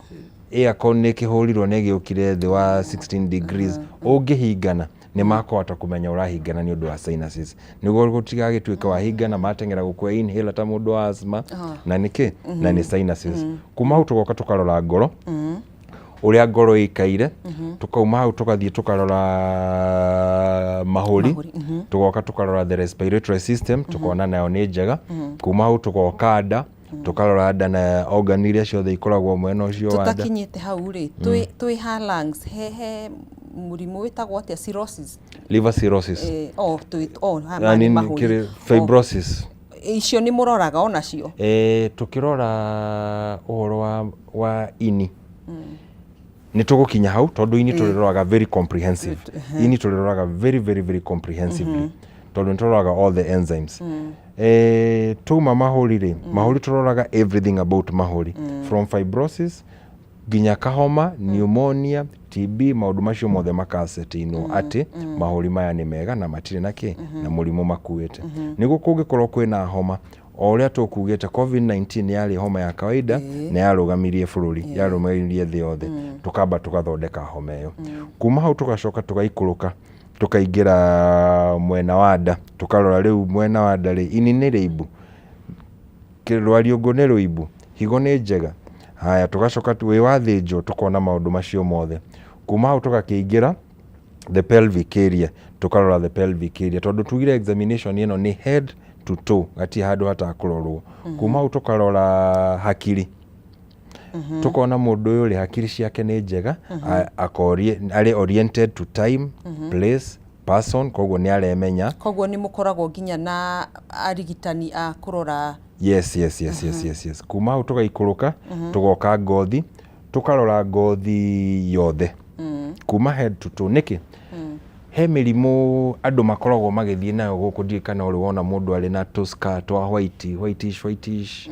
aircon nĩ ĩkĩhũrirwo nĩ ĩgĩũkire thĩ wa 16 degrees, ũngĩhingana nĩ makũhota kũmenya ũrahingana nĩ ũndũ wa sinuses, nĩguo gũtigagĩtuĩke wahingana mateng'era gũkua inhaler ta mũndũ wa asthma, na nĩkĩ na nĩ sinuses. Kuma hau tũgoka tũkarora ngoro, ũrĩa ngoro ĩikaire. Tukauma hau tũgathiĩ tũkarora mahũri. Mahũri, Tũgoka tũkarora the respiratory system, tukona nayo nĩ njega. Kuma hau tũgoka nda, tũkarora nda na organ iria ciothe ikoragwo mwena ũcio wa nda. Tũtakinyĩte hau rĩ, twĩ ha lungs, he mũrimũ wĩtagwo atĩa, cirrhosis? Liver cirrhosis. Oh, twĩ oh, ha, Na nĩ nini mahũri. kĩrĩ fibrosis. Icio nĩ mũroraga onacio? Tukĩrora ũhoro wa ini, nĩ tũgũkinya hau, tondũ ini tũrĩroraga very comprehensive, ini tũrĩroraga very very very comprehensively. Tondũ nĩ tũroraga all the enzymes. Twauma mahũri rĩ, mahũri tũroraga everything about mahũri, from fibrosis nginya kahoma, pneumonia, TB, maũndũ macio mothe makacetinwo atĩ mahũri maya nĩ mega na matirĩ na kĩ na mũrimũ makuĩte. Nĩguo kũngĩkorwo kwĩna homa, o ũrĩa tũkugĩte, COVID-19 yarĩ homa ya kawaida na yarũgamirie bũrũri, yarũgamirie thĩ yothe, tũkamba tũgathondeka homa ĩyo. Kuma hau tũgacoka tũgaikũrũka, tũkaingĩra mwena wa nda, tũkarora rĩu mwena wa nda rĩ, ini nĩ rĩimbu, rwariũngũ nĩ rũimbu, higo nĩ njega. Haya, tũgacoka wĩ wathĩnjwo, tũkona maũndũ macio mothe. Kuma hau tũgakĩingĩra the pelvic area, tũkarora the pelvic area, tondũ tugire examination ĩno nĩ head to toe, gatirĩ handũ hatakũrorwo. Kuma hau tũkarora hakiri, tukona mũndũ ũyũ rĩ, hakiri ciake nĩ njega, arĩ oriented to time, place, person, koguo nĩ aremenya. Koguo nĩ mũkoragwo nginya na arigitani a kũrora? Yes. Kuma hau tũgaikũrũka, tũgoka ngothi, tũkarora ngothi yothe kuma head to toe. Nĩkĩ? He mĩrimũ andũ makoragwo magĩthiĩ nayo gũkũ, ndiũĩ kana ũrĩ wona mũndũ arĩ na tũscar twa white, whitish, whitish.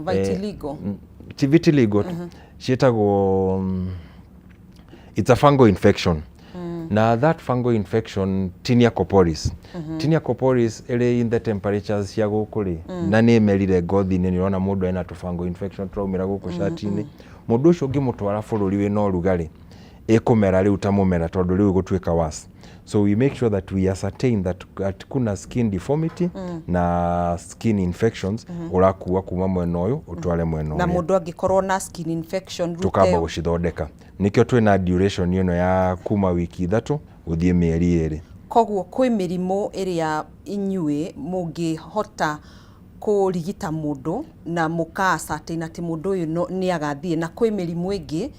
Vitiligo. Ti vitiligo, ciĩtagwo it's a fungal infection, na that fungal infection, tinea corporis. Tinea corporis ĩrĩ in the temperatures cia gũkũ rĩ, na nĩ ĩmerire ngothi-inĩ, nĩ ũrona mũndũ ena tũ fungal infection tũraumĩra gũkũ cati-inĩ. Mũndũ ũcio ũngĩmũtwara bũrũri wĩna ũrugarĩ, ĩkũmera rĩu ta mũmera, tondũ rĩu ĩgũtuĩka worse. So we make sure that we ascertain that kuna skin deformity na skin infections ũrakua kuma mwena ũyũ ũtware mwena Na ũrĩa. Mũndũ angĩkorwo na skin infection route Tukamba ĩyo? Gũcithondeka. Nĩkĩo twĩna duration ĩno ya kuma wiki 3 gũthiĩ mĩeri 2. Koguo kwĩ mĩrimũ ĩrĩa inyuĩ mũngĩhota kũrigita mũndũ na mũka ascertain atĩ mũndũ ũyũ nĩ agathiĩ, na kwĩ mĩrimũ ĩngĩ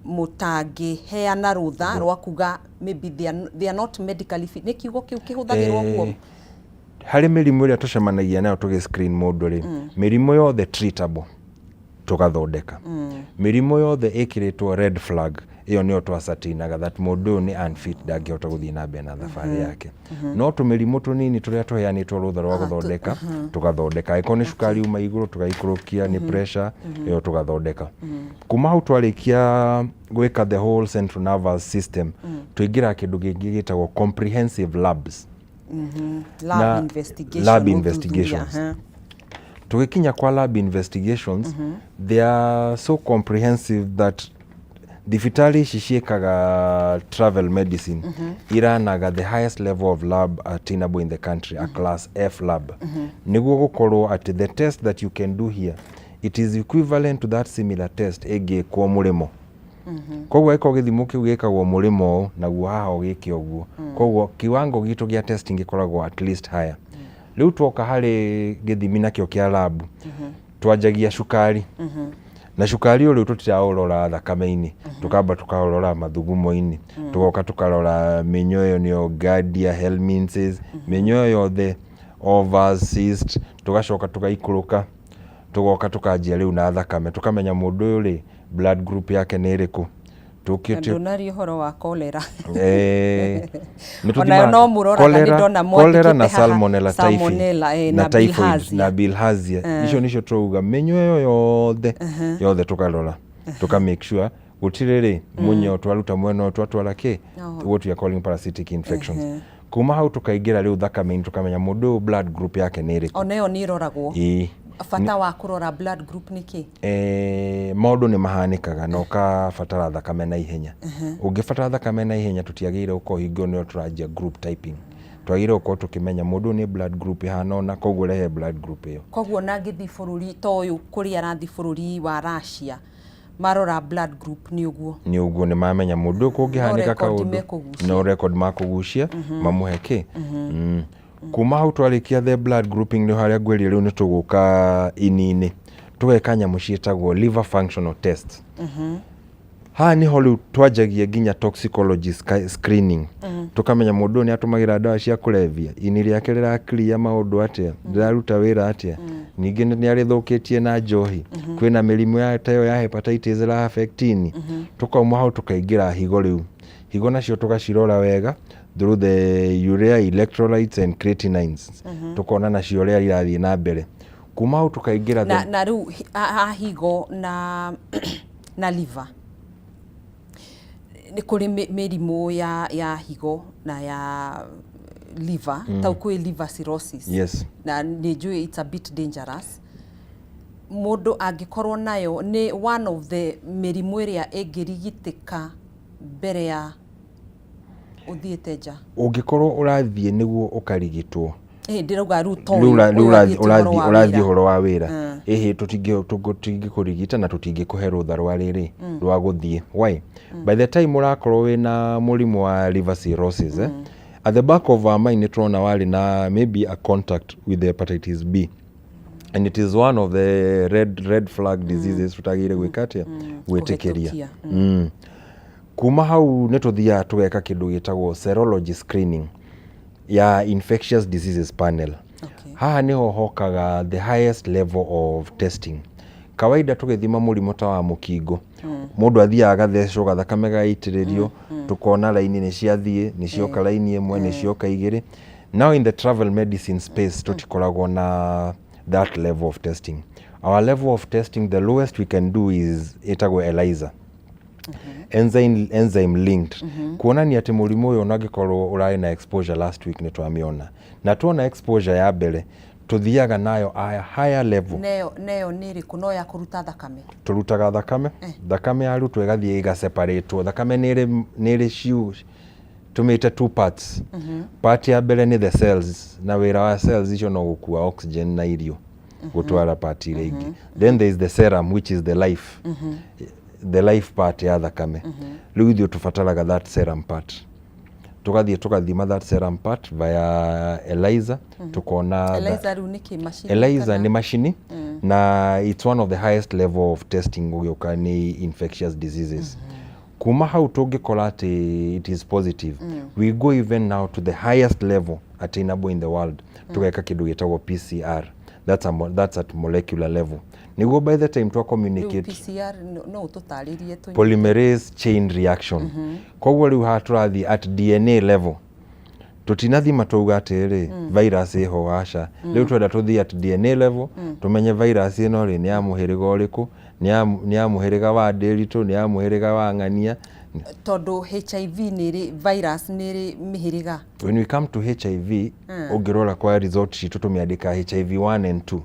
mũtangĩheana rũtha rwa kuga maybe they are not medically fit. Nĩ kiugo kĩu kĩhũthagĩrwo ũguo? Harĩ mĩrimũ ĩrĩa tũcemanagia nayo tũgĩ screen mũndũ rĩ, mĩrimũ yothe treatable tũgathondeka. Mĩrimũ yothe ĩkĩrĩtwo red flag, ĩyo nĩyo twascertainaga that mũndũ ũyũ nĩ unfit, ndangĩhota gũthiĩ na mbere na thabarĩ yake. No tũmĩrimũ tũnini tũrĩa tũheanĩtwo rũtha rwa gũthondeka, tũgathondeka. Angĩkorwo nĩ cukari uma igũrũ, tũgaikũrũkia, nĩ pressure ĩyo tũgathondeka. Kuma hau twarĩkia gwĩka the whole central nervous system, tũingĩraga kĩndũ kĩngĩ gĩtagwo comprehensive labs. Lab investigation. Lab ũthuthuria, investigations. Tũgĩkinya kwa lab investigations, they are so comprehensive that thibitarĩ ici ciĩkaga travel medicine iranaga the highest level of lab attainable in the country, a class F lab, nĩguo gũkorwo atĩ the test that you can do here, it is equivalent to that similar test ĩngĩkwo mũrĩmo. Koguo angĩkorwo gĩthimo kĩu gĩkagwo mũrĩmo ũũ, naguo haha ũgĩke ũguo. Koguo kiwango gitũ gĩa testing gĩkoragwo at least higher. Rĩu twoka harĩ gĩthimi nakĩo kĩa lab, twanjagia cukari, na cukari ũyũ rĩu tũtiraũrora thakame-inĩ, tũkamba tũkaũrora mathugumo-inĩ, tũgoka tũkarora mĩnyoo ĩyo nĩyo Giardia, helminthes, mĩnyoo ĩyo yothe, ova, cyst. Tũgacoka tũgaikũrũka, tũgoka tũkanjia rĩu na thakame, tũkamenya mũndũ ũyũ rĩ, blood group yake nĩ ĩrĩkũ. Na ndũnaria ũhoro wa cholera? Nĩ Onayo no mũroraga? Nĩ ndona cholera na mwandĩkĩte haha. Salmonella typhi. Salmonella, na na typhoid. Bilharzia. Na bilharzia, icio nicio tũrauga, mĩnyoo ĩyo yothe yothe tũkarora, tũka make sure gũtirĩ rĩ mũnyoo twaruta mwena ũyũ twatwara kĩ, what we are calling parasitic infections. Kuma hau tũkaingĩra rĩu thakame-inĩ, tũkamenya mũndũ ũyũ blood group yake nĩ ĩrĩkũ. Ona ĩyo nĩ ĩroragwo? Ĩĩ. Bata wa kũrora blood group nĩ kĩ? Maũndũ nĩ mahanĩkaga na ũkabatara thakame na ihenya. Ũngĩbatara thakame na ihenya, tũtiagĩrĩire gũkorwo hingo ĩyo nĩyo tũranjia group typing. Twagĩrĩire gũkorwo tũkĩmenya mũndũ ũyũ nĩ blood group ĩhana ũna, koguo rehe blood group ĩyo. Koguo ona angĩthiĩ bũrũri ta ũyũ, kũrĩa arathiĩ bũrũri wa Russia, marora blood group nĩ ũguo? Nĩ ũguo, nĩ mamenya mũndũ ũyũ kũngĩhanĩka record kaũndũ mekũgucia. No record makũgucia mamũhe kĩ. Kuma hau twarĩkia the blood grouping, nĩ harĩa ngwĩrire rĩu nĩ tũgũka ini-inĩ, tũgeka nyamũ ciĩtagwo liver functional test. Haha niho rĩu twanjagia nginya toxicology screening, tũkamenya mũndũ ũyũ nĩ atũmagĩra ndawa cia kũrebia, ini rĩake rĩra clear maũndũ atĩa, rĩraruta wĩra atĩa, ningĩ nĩ arĩthũkĩtie na njohi, kwĩna mĩrimũ ya ta ĩyo ya hepatitis ĩra affect ini. Tũkauma hau tũkaingĩra higo rĩu. Higo nacio tũgacirora wega. Through the urea, electrolytes and creatinines, tukona nacio ũrĩa irathiĩ na mbere. Kuma hau tukaingĩra na, na rĩu ha higo na liver, nĩ kũrĩ mĩrimũ ya higo na ya liver, tau kwĩ liver cirrhosis. Na nĩ njũĩ it's a bit dangerous. Mũndũ angĩkorwo nayo, nĩ one of the mĩrimũ ĩrĩa ĩngĩrigitĩka mbere ya ũthiĩte nja? Ũngĩkorwo ũrathiĩ nĩguo ũkarigitwo. Ĩ, ndĩrauga rĩu to rĩu ũyũ rĩu ũyũ ũrathiĩ athiĩte ũhoro ũrathiĩ wa ũrathiĩ wĩra. Ũhoro wa wĩra, ĩhĩ, tũtingĩkũrigita na tũtingĩkũhe rũtha rwa rĩrĩ rwa gũthiĩ. Why? By the time ũrakorwo wĩna mũrimũ wa liver cirrhosis, at the back of our mind nĩ tũrona warĩ na maybe a contact with the hepatitis B, and it is one of the red flag diseases tũtagĩrĩire gwĩka atĩa? Gwĩtĩkĩria. Kũhĩtũkia. Kuma hau nĩ tũthiaga tũgeka kĩndũ gĩtagwo serology screening ya infectious diseases panel. Haha niho hokaga the highest level of testing. Kawaida tũgĩthima mũrimũ ta wa mũkingo, mũndũ athiaga agathecwo gathakame, gaitĩrĩrio, tukona raini nĩ ciathiĩ, nĩ cioka raini ĩmwe, nĩ cioka igĩrĩ. Now in the travel medicine space tũtikoragwo na that level of testing. Our level of testing, the lowest we can do is ĩtagwo ELISA, enzyme linked, kuonania atĩ mũrimũ ũyũ onangĩkorwo ũrarĩ na exposure last week, nĩ twamĩona. Na tuona exposure ya mbere, tũthiaga nayo a higher level. Neyo nĩ ĩrĩkũ? No ya kũruta thakame? Tũrutaga thakame. Thakame yarutwo ĩgathiĩ ĩgaseparatwo. Thakame nĩ ĩrĩ ciu tũmĩte two parts. Part ya mbere nĩ the cells, na wĩra wa cells icio no gũkua oxygen na irio gũtwara part iria ingĩ. Then there is the serum, which is the life part ya thakame. Rĩu ithuĩ tũbataraga that serum part. Tũgathiĩ tũgathima that serum part via ELISA, tukona ELISA rĩu nĩ kĩ, macini? ELISA kana? Nĩ macini, na it's one of the highest level of testing ũgĩũka nĩ infectious diseases. Kuma hau tũngĩkora atĩ it is positive, we go even now to the highest level attainable in the world, tũgeka kĩndũ gĩtagwo PCR. That's at molecular level, nĩguo by the time twa Rĩu communicate. PCR, no ũtũtarĩrie tũ? Polymerase chain reaction. Koguo rĩu haha tũrathiĩ at DNA level. Tũtinathima twauga atĩrĩ virus ĩho, aca. Rĩu twenda tũthiĩ at DNA level, tũmenye virus ĩno rĩ, nĩ ya mũhĩrĩga ũrĩkũ, nĩ ya mũhĩrĩga wa Ndĩritũ, nĩ ya mũhĩrĩga wa Ng'ania. Tondũ HIV nĩ ĩrĩ virus, nĩ ĩrĩ mĩhĩrĩga. When we come to HIV, ũngĩrora kwa result citũ tũmĩandĩka HIV 1 and 2.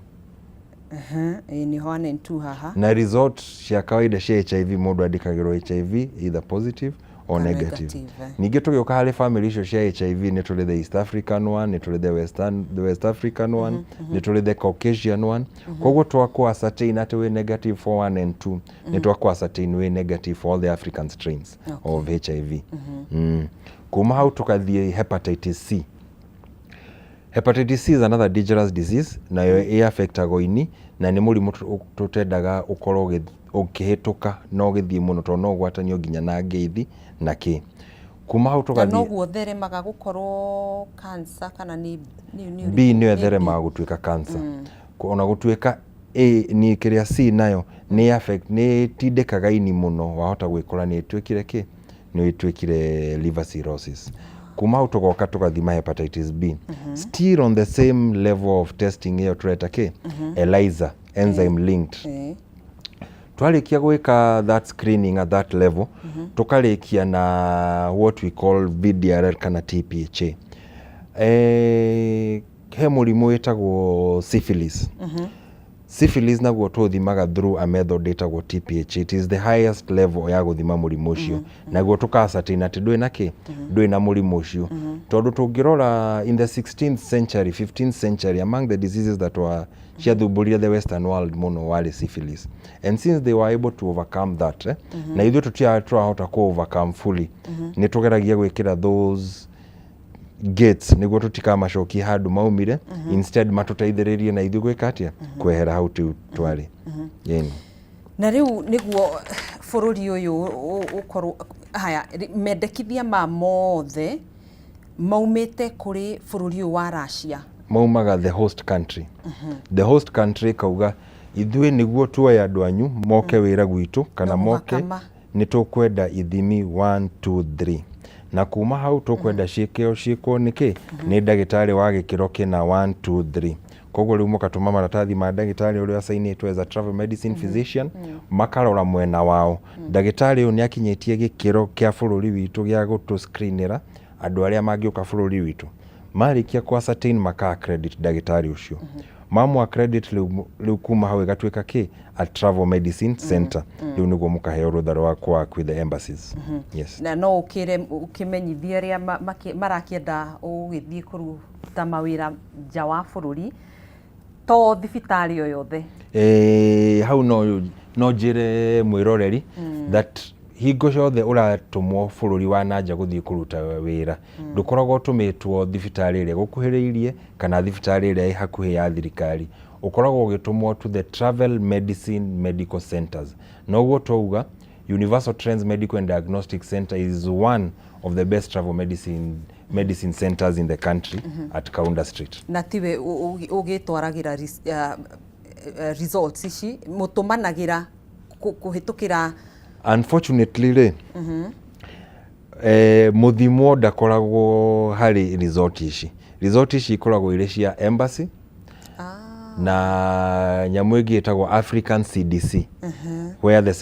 Ĩĩ, nĩ 1 and 2 haha. Na result cia kawaida cia HIV, mũndũ andĩkagĩrwo HIV either positive or Kana negative. negative, eh. Ningĩ tũgĩũka harĩ family icio cia HIV, nĩ tũrĩ the East African one, nĩ tũrĩ the West African one, nĩ tũrĩ the Caucasian one. Koguo twakũ ascertain atĩ wĩ negative for 1 and 2, nĩ twakũ ascertain wĩ negative for all the African strains of HIV. Kuma hau tũkathiĩ hepatitis C. Hepatitis C is another dangerous disease, nayo ĩ-affectagwo ini, na nĩ mũrimũ tũtendaga ũkorwo ũkĩhĩtũka na ũgĩthiĩ mũno, tondũ no ũgwatanio nginya na ngeithi na kĩ. Kuma hau Na tũgathiĩ noguo theremaga gũkorwo cancer, kana nĩ B nĩyo Nĩ B. ĩtheremaga gũtuĩka cancer. Ona gũtuĩka A nĩ kĩrĩa, C nayo nĩ affect, nĩ ĩtindĩkaga ini mũno, wahota gwĩkora nĩ ĩtuĩkire kĩ, nĩ ĩtuĩkire liver cirrhosis. Kuma hau tũgoka tũgathima hepatitis B, still on the same level of testing ĩyo tũreta kĩ, ELISA, enzyme linked. Twarĩkia gwĩka that screening at that level, tũkarĩkia na what we call VDRL kana TPHA. He mũrimũ wĩtagwo syphilis. Syphilis naguo tũthimaga through a method ĩtagwo TPHA. It is the highest level ya gũthima mũrimũ ũcio. Naguo tũka ascertain atĩ ndũrĩ na kĩ, ndũrĩ na mũrimũ ũcio. Tondũ tũngĩrora in the 16th century, 15th century, among the diseases that were ciathumbũrire the Western world mũno warĩ syphilis, and since they were able to overcome that, na ithuĩ tũtia tũrahota kũ overcome fully, nĩ tũgeragia gwĩkĩra those gates nĩguo tũtikamacokie handũ maumire. Instead matũteithĩrĩrie na ithuĩ gwĩka atĩa? Kwehera hau tu twarĩ. Ĩni. Na rĩu nĩguo bũrũri ũyũ ũkorwo haya, mendekithia ma mothe maumĩte kũrĩ bũrũri ũyũ wa Russia? Maumaga the host country. The host country kauga ithuĩ nĩguo tuoye andũ anyu moke wĩra gwitũ kana No moke mũhaka nĩ tũkwenda ithimi 1 2 3, Na kuma hau tũkwenda ciĩkĩo ciĩkwo nĩkĩ nĩ ndagĩtarĩ wa gĩkĩro kĩna 1 2 3. Koguo rĩu mũgatũma maratathi ma ndagĩtarĩ ũrĩa acainĩtwo as a travel medicine physician, makarora mwena wao ndagĩtarĩ ũyũ nĩ akinyĩtie gĩkĩro kĩa bũrũri witũ gĩa gũtũ screenĩra andũ arĩa mangĩũka bũrũri witũ. Marĩkia ku ascertain, maka accredit ndagĩtarĩ ũcio. Mamũ accredit, rĩu kuma hau ĩgatuĩka kĩ a travel medicine center. Rĩu nĩguo mũkaheo rũtha rwa kũ work with the embassies, yes. Na no ũkĩre ũkĩmenyithie arĩa marakĩenda ũgĩthiĩ kũruta mawĩra nja wa bũrũri, to thibitarĩ o yothe? Hau no njĩre mwĩroreri that hingo ciothe ũratũmwo bũrũri wa nanja gũthiĩ kũruta wĩra, ndũkoragwo ũtũmĩtwo thibitarĩ ĩrĩa ĩgũkuhĩrĩirie kana thibitarĩ ĩrĩa ĩ hakuhĩ ya thirikari. Ũkoragwo ũgĩtũmwo to the travel medicine medical centers. Noguo twauga Universal Trends Medical and Diagnostic Center is one of the best travel medicine centers in the country at Kaunda Street. Na tiwe ũgĩtwaragĩra results ici, mũtũmanagĩra kũhĩtũkĩra? Unfortunately rĩ, mũthimwo ndakoragwo harĩ result ici. Result ici ikoragwo irĩ cia embassy na nyamũ ĩngĩ ĩtagwo African CDC, where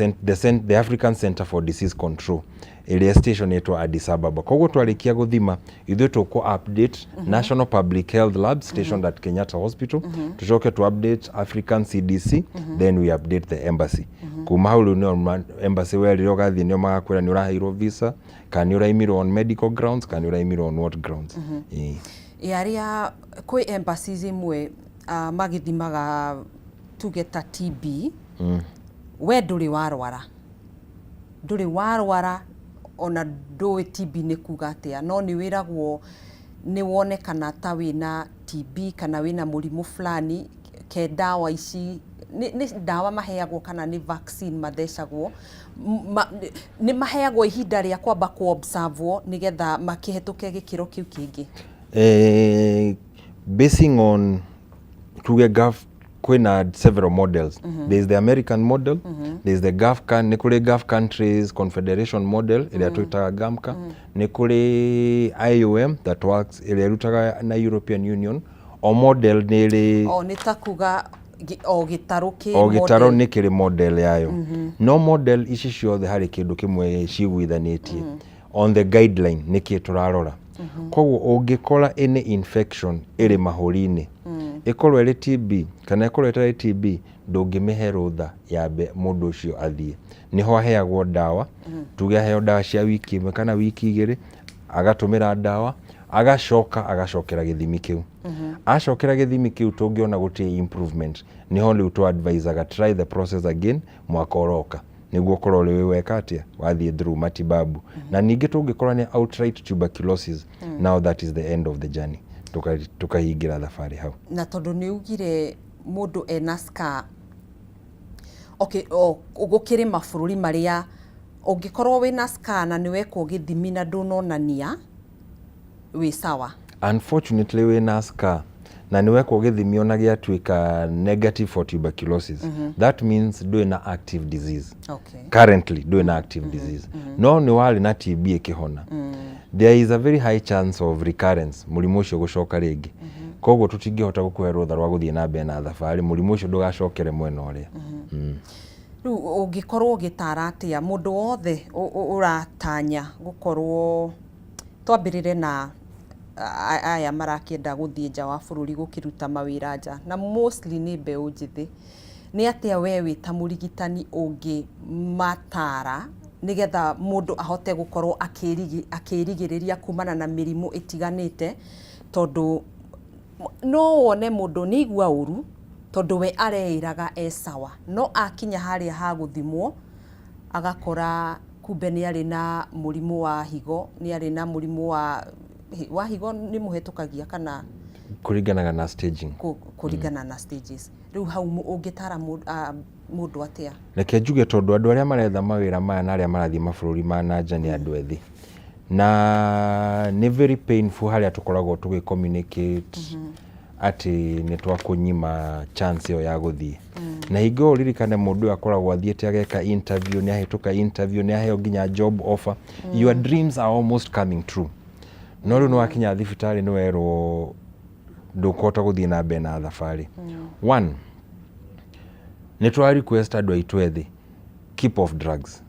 the African Center for Disease Control ĩrĩa station ĩtwo Addis Ababa. Koguo twarĩkia gũthima, ithuĩ tũkũ update National Public Health Lab stationed at Kenyatta Hospital, tũcoke tu update African CDC, then we update the embassy. Kuma hau rĩu nĩo embassy werĩrwo ũgathiĩ, nĩo magakwĩra nĩ ũraheirwo visa kana nĩ ũraimirwo on medical grounds kana nĩ ũraimirwo on what grounds. Ĩĩ. Ĩ arĩa kwĩ embassies imwe magĩthimaga, tuge ta TB, we ndũrĩ warwara, ndũrĩ warwara, ona ndũĩ TB nĩ kuga atĩa, no nĩ wĩragwo nĩ wonekana ta wĩna TB kana wĩna mũrimũ fulani, ke ndawa ici nĩ ndawa maheagwo kana nĩ vaccine mathecagwo. Nĩ maheagwo ihinda rĩa kwamba kũ-observe nĩgetha makĩhetũke gĩkĩro kĩu kĩngĩ? Basing on, tuge Gulf, kwĩna several models. There is the American model, there is the Gulf can, nĩ kũrĩ Gulf Countries Confederation model ĩrĩa twĩtaga GAMCA, nĩ kũrĩ IOM that works ĩrĩa ĩrutaga na European Union. O model nĩ ĩrĩ O nĩ ta kuga o gĩtarũ kĩ o gĩtarũ model. Nĩ kĩrĩ model yayo, no model ici ciothe harĩ kĩndũ kĩmwe ciguithanĩtie on the guideline, nĩkĩ tũrarora. Koguo ũngĩkora any infection ĩrĩ mahũri-inĩ, ĩkorwo ĩrĩ TB kana ĩkorwo ĩtarĩ TB, ndũngĩmĩhe rũtha yambe mũndũ ũcio athiĩ. Nĩho aheagwo ndawa, tuge aheo ndawa cia wiki 1 kana wiki 2, agatũmĩra ndawa, agacoka agacokera gĩthimi kĩu. Acokera gĩthimi kĩu, tũngĩona gũtirĩ improvement, nĩho rĩu tũ advisaga try the process again mwaka ũroka, nĩguo ũkorwo rĩu weka atĩa, wathiĩ through matibabu. Na ningĩ tũngĩkorwo nĩ outright tuberculosis, now that is the end of the journey. Tukahingĩra thabarĩ hau. Na tondũ nĩ ugire mũndũ ena scar, okay, o gũkĩrĩ mabũrũri marĩa ũngĩkorwo wĩna scar na nĩ wekwo gĩthimi na ndũnonania wĩ sawa? Unfortunately, wĩna scar na nĩ wekwo gĩthimi ona gĩatuĩka negative for tuberculosis, that means ndũrĩ na active disease. Currently ndũrĩ na active disease, no nĩ warĩ na TB ĩkĩhona, there is a very high chance of recurrence, mũrimũ ũcio gũcoka rĩngĩ. Koguo tũtingĩhota gũkũhe rũtha rwa gũthiĩ na mbere na thabarĩ, mũrimũ ũcio ndũgacokere mwena ũrĩa. Rĩu ũngĩkorwo ũgĩtara atĩa mũndũ wothe ũratanya gũkorwo, twambĩrĩre na aya marakĩenda gũthiĩ nja wa bũrũri gũkĩruta mawĩra nja, na mostly nĩ mbeũ njĩthĩ, nĩ atĩa we wĩ ta mũrigitani ũngĩmatara nĩgetha mũndũ ahote gũkorwo akĩrigĩrĩria kumana na mĩrimũ ĩtiganĩte? Tondũ no wone mũndũ nĩ igua ũru tondũ we areĩraga e sawa, no akinya harĩa ha gũthimwo agakora kumbe nĩ arĩ na mũrimũ wa higo, nĩ arĩ na mũrimũ wa higo. Nĩ mũhetũkagia kana? Kũringanaga na staging. Kũringana na stages. Rĩu hau ũngĩtara mũndũ atĩa? Reke njuge, tondũ andũ arĩa maretha mawĩra maya na arĩa marathiĩ mabũrũri ma na nja nĩ andũ ethĩ, na nĩ very painful harĩa tũkoragwo tũgĩ communicate. Atĩ nĩ twakũnyima chance ĩyo ya gũthiĩ. Na hingo ĩyo ũririkane mũndũ ũyũ akoragwo athiĩte ageka interview, nĩ ahĩtũka interview, nĩ aheo nginya job offer. Your dreams are almost coming true, no rĩu nĩ wakinya thibitarĩ, nĩ werwo ndũkũhota gũthiĩ na mbere na thabarĩ. One, nĩ twa request andũ aitũ ethĩ, keep off drugs,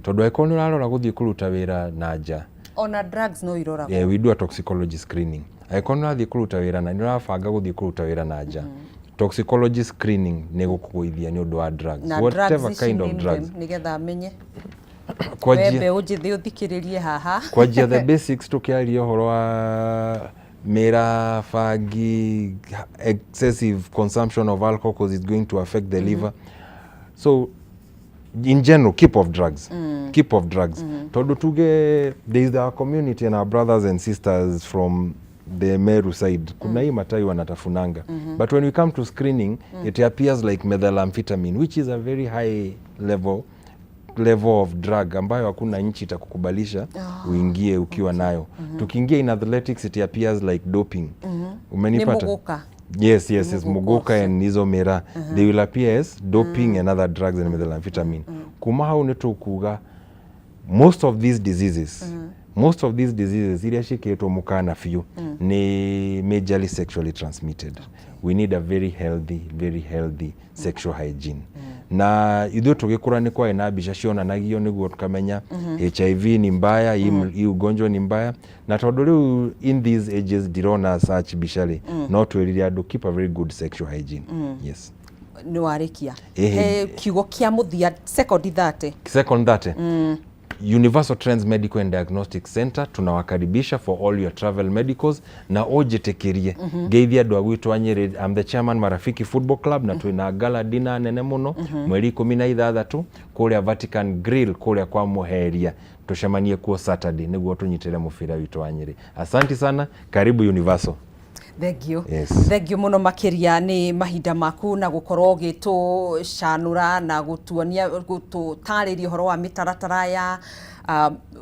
tondũ angĩkorwo nĩ ũrarora gũthiĩ kũruta wĩra na nja. Ona drugs no iroragwo? Yeah, we do a toxicology screening. Angĩkorwo nĩ ũrathiĩ kũruta wĩra na nĩ ũrabanga gũthiĩ kũruta wĩra na nja, toxicology screening nĩ gũkũgũithia nĩ ũndũ wa drugs. Na whatever drugs ici kind of name drugs. them, nĩgetha amenye we Kwanjia mbeũ njĩthĩ ũthikĩrĩrie haha. Kwanjia the basics, tukiaria ũhoro wa mĩraa, bangi, excessive consumption of alcohol, because it's going to affect the liver. So in general, keep off drugs, keep off drugs, tondũ tuge there is our community and our brothers and sisters from the Meru side, kuna hii matai wanatafunanga, but when we come to screening, it appears like methamphetamine, which is a very high level of drug ambayo hakuna nchi itakukubalisha uingie ukiwa nayo. Tukiingia in athletics, it appears like doping. Umenipata? Nĩ mũgũka. Yes, muguka and hizo miraa, they will appear as doping and other drugs and methamphetamine. Kuma hau nĩ tũkuga most of these diseases, most of these diseases iria ciĩkĩrĩtwo mũkana biũ nĩ majorly sexually transmitted. We need a very healthy, very healthy sexual hygiene. Na ithuĩ tũgĩkũra nĩ kwarĩ na mbica cionanagio nĩguo tukamenya HIV ni mbaya, hii ugonjwa ni mbaya. Na tondũ rĩu in these ages ndirona such mbica rĩ, no twĩrire andũ keep a very good sexual hygiene. Yes. Nĩ warĩkia? Ĩhĩ. He kiugo kĩa mũthia, sekondi 30. Second that, Universal Trends Medical and Diagnostic Center tunawakaribisha for all your travel medicals. Na ũnjĩtĩkĩrie ngeithie andũ a gwitũ a Nyĩrĩ. I'm the chairman Marafiki Football Club, na twĩna gala dinner nene mũno mweri 16 kũrĩa Vatican Grill, kũrĩa kwa Mũheria. Tũcemanie kuo Saturday nĩguo tũnyitĩre mũbira witũ wa Nyĩrĩ. Asanti sana, karibu Universal. Thank you. Yes. Thank you mũno makĩria nĩ mahinda maku na gũkorwo ũgĩtũcanũra na gũtuonia, gũtũtarĩria ũhoro wa mĩtaratara ya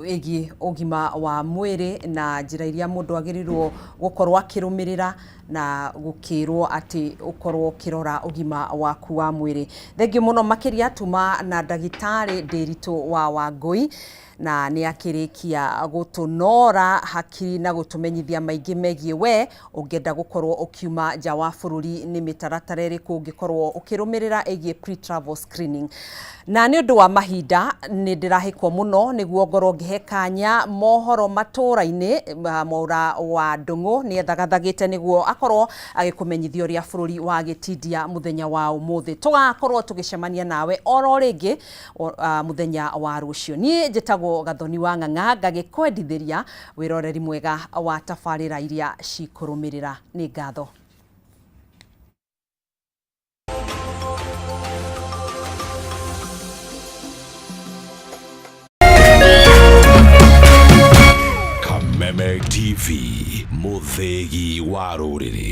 ĩgiĩ ũgima wa mwĩrĩ na njĩra iria mũndũ agĩrĩirwo gũkorwo akĩrũmĩrĩra na gũkĩrwo atĩ ũkorwo ũkĩrora ũgima waku wa mwĩrĩ. Thank you mũno makĩria. Tuma na ndagĩtarĩ Ndĩritũ wa Wangũi, na nĩ akĩrĩkia gũtũnora hakiri na gũtũmenyithia maingĩ megiĩ we ũngĩenda gũkorwo ũkiuma nja wa bũrũri, nĩ mĩtaratara ĩrĩkũ ũngĩkorwo ũkĩrũmĩrĩra ĩgiĩ pre-travel screening. Na nĩ ũndũ wa mahinda nĩ ndĩrahĩkwo mũno nĩguo ngorwo ngĩhe kanya mohoro matũra-inĩ. Mwaura wa Ndũng'ũ nĩ ethagathagĩte nĩguo akorwo agĩkũmenyithia ũrĩa bũrũri wagĩtindia mũthenya wa ũmũthĩ. Tũgakorwo tũgĩcemania nawe oro rĩngĩ mũthenya wa rũciũ. Niĩ njĩtagwo Gathoni wa Ng'ang'a, ngagĩkwendithĩria wĩroreri mwega wa tabarĩra iria cikũrũmĩrĩra. Nĩ ngatho. Kameme TV, mũthĩgi wa rũrĩrĩ.